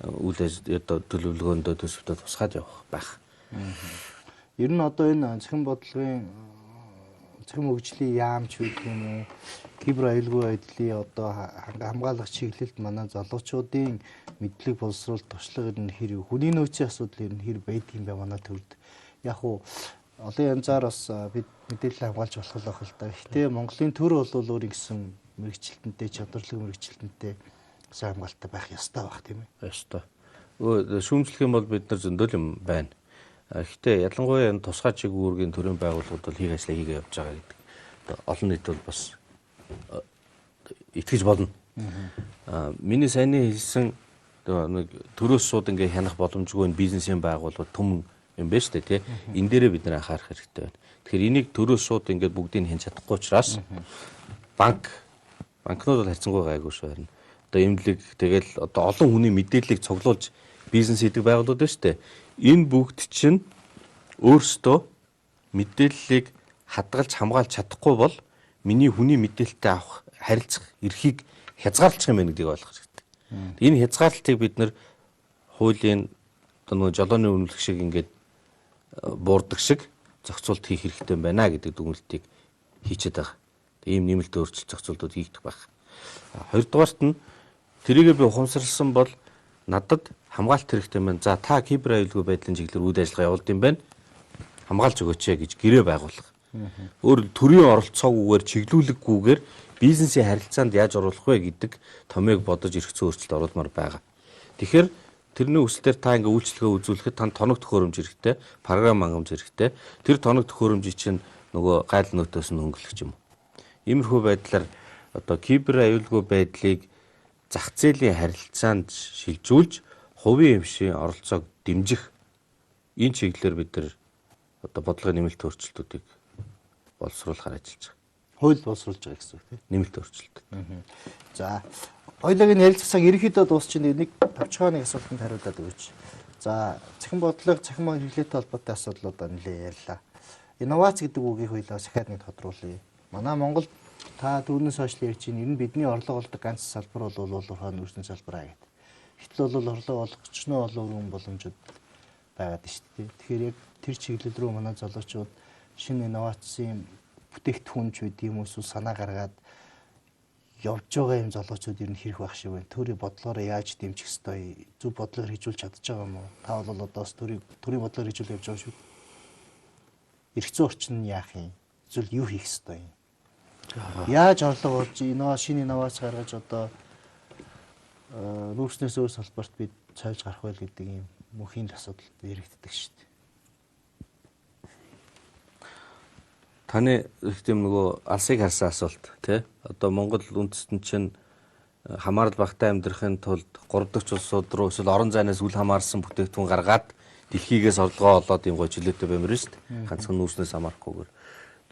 үйл одоо төлөвлөгөөндөө төсөвтөө тусгаад явах байх. Ер нь одоо энэ цахим бодлогын цахим хөгжлийн яамч гэдэг юм уу, кибер аюулгүй байдлын одоо хамгаалах чиглэлд манай залуучуудын мэдлэг боловсруул туршлага ер нь хэр хүний нөөцийн асуудал ер нь хэр байдаг юм бэ манай төрд. Яг уу олон янзаар бас бид мэдээлэл хамгаалж болох л байх л да. Гэхдээ Монголын төр бол өөр ингэсэн мэрэгчлэнтэй, чадварлаг мэрэгчлэнтэй сайн хамгаалалттай байх ёстой байх тийм ээ. Ёстой. Шүүмжлэх юм бол бид нар зөндөл юм байна. Гэхдээ ялангуяа энэ тусгай чиг үүргийн төрийн байгууллагууд бол хийх ажлаа хийгээ явж байгаа гэдэг. Олон нийт бол бас итгэж болно. Миний саяны хэлсэн нэг төрөөс шууд ингээ хянах боломжгүй энэ бизнесийн байгууллагууд түмэн юм байна шүү дээ тий. Энэ дээрээ бид нар анхаарах хэрэгтэй байна. Тэгэхээр энийг төрөөс шууд ингээд бүгдийг хянч чадахгүй учраас банкнууд бол харьцангуй гайгүй шүү харин. Одоо эмнэлэг тэгэл одоо олон хүний мэдээллийг цуглуулж бизнес хийдэг байгууллагууд байна шүү дээ. Энэ бүгд чинь өөрсдөө мэдээллийг хадгалж хамгаалж чадахгүй бол миний хүний мэдээлэлтэй авах харилцах эрхийг хязгаарлах юм байна гэдгийг ойлгох хэрэгтэй. Энэ хязгаарлалтыг бид нар хуулийн одоо нөгөө жолооны үнэлэх шиг ингээд буурдаг шиг зохицуулт хийх хэрэгтэй юм байна гэдэг дүгнэлтийг хийчихэд байгаа. Ийм нэмэлт өөрчлөлт зохицуултууд хийгдэх байх. Хоёрдугаарт нь тэрийгээ би ухамсарласан бол надад хамгаалт хэрэгтэй байна. За та кибер аюулгүй байдлын чиглэлээр үйл ажиллагаа явуулд юм байна. Хамгаалж өгөөч гэж гэрээ байгуулах. Өөр төрийн оролцоогүйгээр чиглүүлэггүйгээр бизнесийн харилцаанд яаж оруулах вэ гэдэг томьёог бодож эрх зүйн өөрчлөлт оруулмаар байгаа. Тэгэхээр тэрний үсэлтээр та ингээ үйлчлэгээ үзүүлэхэд танд тоног төхөөрөмж хэрэгтэй, програм хангамж хэрэгтэй. Тэр тоног төхөөрөмжийг чинь нөгөө гайл нөөтөөс нь хөнгөлөх юм уу. Иймэрхүү байдлаар одоо кибер аюулгүй байдлыг зах зээлийн харилцаанд шилжүүлж хувийн хэмшийн оролцоог дэмжих энэ чиглэлээр бид нар одоо бодлогын нэмэлт өөрчлөлтүүдийг боловсруулахаар ажиллаж байгаа. Хууль боловсруулж байгаа гэсэн үг тийм. Нэмэлт өөрчлөлт. За хоёулаагийн ярилцсаг ерөнхийдөө дуусчин нэг товчхон нэг асуултанд хариулаад өгөөч. За цахим бодлого, цахим хэрэглээтэй холбоотой асуудлуудаа нэлээд ярьлаа. Инновац гэдэг үгийг хоёулаа сахиад нэг тодруулъя. Манай Монгол та түүнээс хойш л ярьж байна. Ер нь бидний орлого олдог ганц салбар бол улуурхай нүүрсний салбар аа гэдэг. Гэтэл бол орлого олгочноо олон өргөн боломжууд байгаад шүү дээ. Тэгэхээр яг тэр чиглэл рүү манай залуучууд шинэ инновацийн бүтээгдэхүүнч байдаг юм уу эсвэл санаа гаргаад явж байгаа юм залуучууд ер нь хэрэг байх шиг байна. Төрийн бодлогоор яаж дэмжих ёстой, зөв бодлогоор хийжүүлж чадж байгаа юм уу? Та бол одоо бас төрийн бодлогоор хийжүүл явж байгаа шүү. Эрх зүйн орчин нь яах юм? Эсвэл юу хийх ёстой юм? Яаж орлого олж шинэ инновац гаргаж одоо нүүрснээс өөр салбарт бид цайлж гарах вэ гэдэг юм мөнхийн асуудал яригддаг шүү дээ. Таны их тийм нөгөө алсыг харсан асуулт тий. Одоо Монгол үндэстэн чинь хамаарал багтай амьдрахын тулд 3 дахь улсууд руу эсвэл орон зайнаас үл хамаарсан бүтээгдэхүүн гаргаад дэлхийгээс орлогоо олоод юм гой чөлөөтэй баймар шүү дээ. Ганцхан нүүрснээс хамаарахгүйгээр.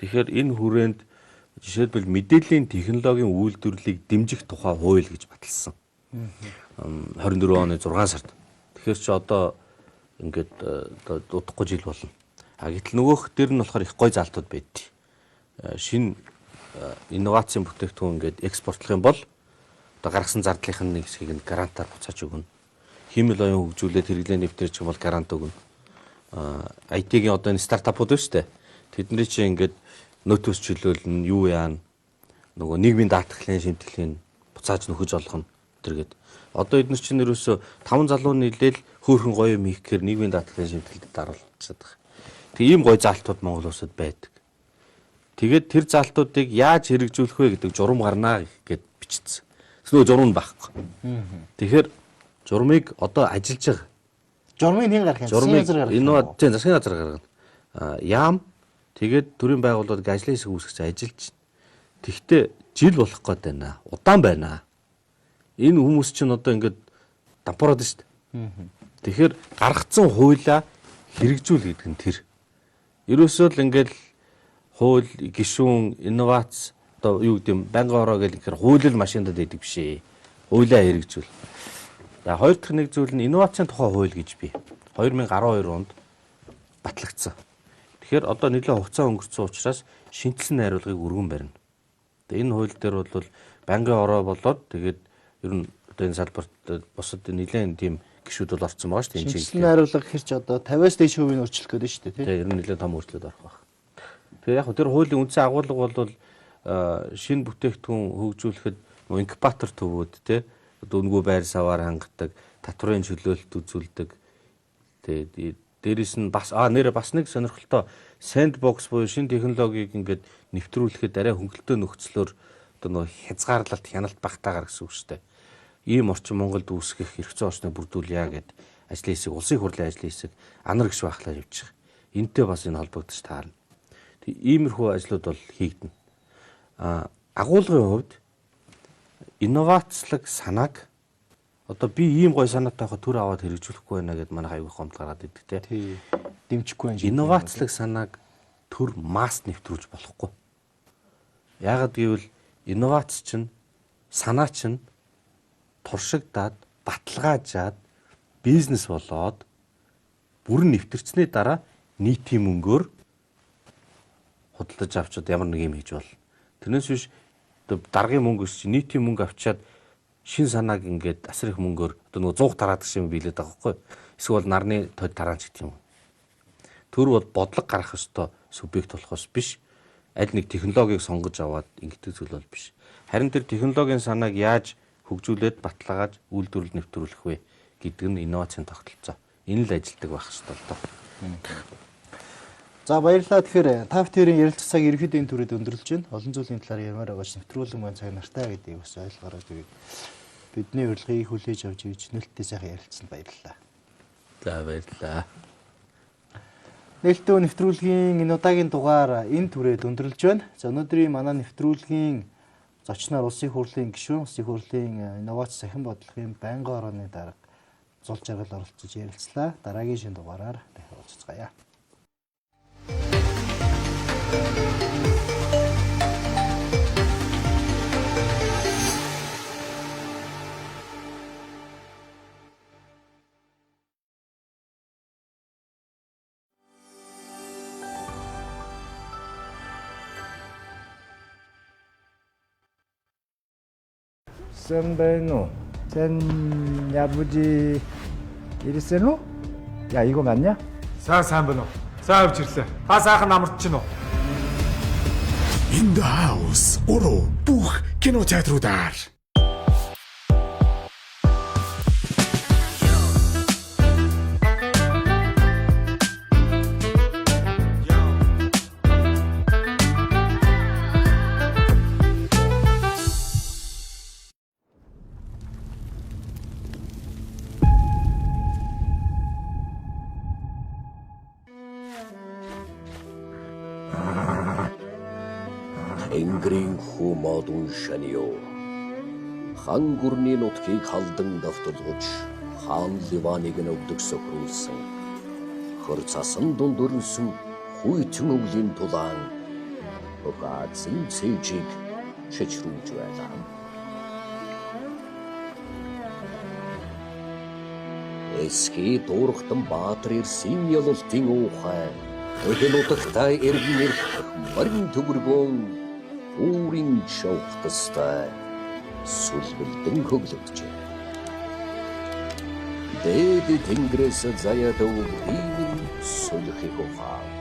Тэгэхээр энэ хүрээнд жишээлбэл мэдээллийн технологийн үйлдвэрлэлийг дэмжих тухай хууль гэж баталсан. 24 оны 6 сард. Тэгэхээр чи одоо ингээд одоо удахгүй жил болно. А гэтэл нөгөөх дээр нь болохоор их гой залтууд байдгийг. Шинэ инновацийн бүтээгдэхүүн ингээд экспортлох юм бол одоо гаргасан зардлынх нь нэг хэсгийг нь гарантаар буцааж өгнө. Хиймэл оюун хөгжүүлээд хэрэглээ нэвтрэж юм бол гарант өгнө. IT-ийн одоо энэ стартапууд байна шүү дээ. Тэдний чинь ингээд нөтөөс чөлөөлнө, юу яана. Нөгөө нийгмийн даатгалын шимтгэлийн буцааж нөхөж олгоно тэргээд. Одоо эдгээр чинь ерөөсөө 5 залуу нийлээл хөөхөн гоё юм хийх гэхээр нийгмийн даатгалын шимтгэлд даруулчихад байгаа. Тэг ийм гоё заалтууд Монгол улсад байдаг. Тэгээд тэр заалтуудыг яаж хэрэгжүүлэх вэ гэдэг журам гарнаа гэд бичсэн. Тэгсэн журам нь байхгүй. Тэгэхээр журмыг одоо ажиллаж байгаа. Журмыг хэн гаргах юм? Засгийн газар гаргах юм. Тийм, засгийн газар гаргана. Яам тэгээд төрийн байгууллагууд ажлын хэсэг үүсгэж ажиллаж байна. Тэгвэл жил болох гээд байна. Удаан байна. Энэ хүмүүс чинь одоо ингээд дампуураад байна шүү дээ. Тэгэхээр гаргацсан хуулиа хэрэгжүүл гэдэг нь тэр. Ерөөсөө л ингээд хууль, гишүүн, инновац одоо юу гэдэг юм байнгын ороо гэл гэхээр хууль л машиндад байдаг биш ээ. Хуулиа хэрэгжүүл. За хоёр дахь нэг зүйл нь инновацийн тухай хууль гэж би 2012 онд батлагдсан. Тэгэхээр одоо нэлээд хугацаа өнгөрцөн учраас шинжилсэн найруулгыг өргөн барина. Тэгээ энэ хууль дээр бол байнгын ороо болоод тэгээд ер нь одоо энэ салбарт бусад нэлээд тийм гишүүд бол орцсон байгаа шүү дээ. Шинжилсэн найруулга гэхэр чи одоо 50-аас дээш хувийн өөрчлөлт гэдэг шүү дээ, тийм. Ер нь нэлээд том өөрчлөлт орох байх. Тэгээ яг тэр хуулийн үндсэн агуулга бол шинэ бүтээгдэхүүн хөгжүүлэхэд инкубатор төвүүд тий одоо үнэгүй байр саваар хангадаг, татварын чөлөөлөлт үзүүлдэг. Тэгээ дээрэс нь бас нэрэ бас нэг сонирхолтой сэндбокс буюу шинэ технологиг ингээд нэвтрүүлэхэд арай хөнгөлөлтөө нөхцлөөр одоо нөгөө хязгаарлалт хяналт багтаагаар гэсэн үг шүү дээ. Ийм орчин Монголд үүсгэх эрх зүйн орчныг бүрдүүлье гэд ажлын хэсэг, улсын хурлын ажлын хэсэг анар гişүү ахлаар явчих. Энтэй бас энэ холбогдож таарна. Тэг иймэрхүү ажлууд бол хийгдэнэ. Агуулгын хувьд инновацлог санааг одоо би ийм гоё санаатай байхад төр аваад хэрэгжүүлэхгүй байна гэд манай аягүй гомдол гаргаад идэг те. Дэмжихгүй байх. Инновацлог санааг төр масс нэвтрүүлж болохгүй. Яагаад гэвэл инновац чинь санаа чинь туршигдаад баталгаажаад бизнес болоод бүрэн нэвтэрчний дараа нийтийн мөнгөөр худалдаж авчид ямар нэг юм хийж болно. Тэрнээс биш даргын мөнгө өсч нийтийн мөнгө авчиад шин санааг ингээд асар их мөнгөөр одоо нөгөө 100 тараадаг шиг биелээд байгаа байхгүй. Эсвэл нарны тод тараан ч гэдэг юм. Төр бол бодлого гаргах ёстой субъект болохоос биш. Аль нэг технологиг сонгож аваад ингэдэг зүйл бол биш. Харин тэр технологийн санааг яаж хөгжүүлээд баталгааж үйлдвэрлэл нэвтрүүлэх вэ гэдэг нь инновацийн тогтолцоо. Энэ л ажилтдаг байх ёстой л доо. За баярлалаа. Тэгэхээр та бүхэн ярилцах цаг ерөнхийдөө энэ түрээд өндөрлөж байна. Олон зүйлийн талаар ярмаар байгаа ч нэвтрүүлэг маань цаг нартай гэдгийг бас ойлгоорой. Тэгээд бидний урилгыг хүлээж авч ирж нээлттэй сайхан ярилцсанд баярлалаа. За баярлалаа. Нээлттэй нэвтрүүлгийн энэ удаагийн дугаар энэ түрээд өндөрлөж байна. За өнөөдрийн манай нэвтрүүлгийн зочноор Улсын хурлын гишүүн, Улсын хурлын инновац сахин бодлогын байнгын орооны дарга Зул Жаргал оролцож ярилцлаа. Дараагийн шинэ дугаараар дахин уулзцгаая. Сайн байна уу? 젠 야부지 이리세노? 야 이거 맞냐? Сайн сайн байна уу? Сайн авч ирлээ. Та сайхан амарч чинь үү? In the House 3 бүх кинотеатруудаар. Тэнгэрийн хүү модун шанио. Хан гүрний нутгийг халдан давталгаж хаан Ливаныг нөвдөг сөхрүүлсэн. Хөр цасан дунд өрнсөн хүйтэн өвлийн тулаан Азийн цээжийг чичрүүлж байлаа. Эсхий дуурхтан Баатар ирсэн ялалтын уухай Өхөл утагтай эргэн ирэх морин төгөргөөн үүрийн шавхтастай сүлбэлдэн хөглөгдөжээ. Дээд тэнгэрээс заяад өвгдийн сулхих ухаан.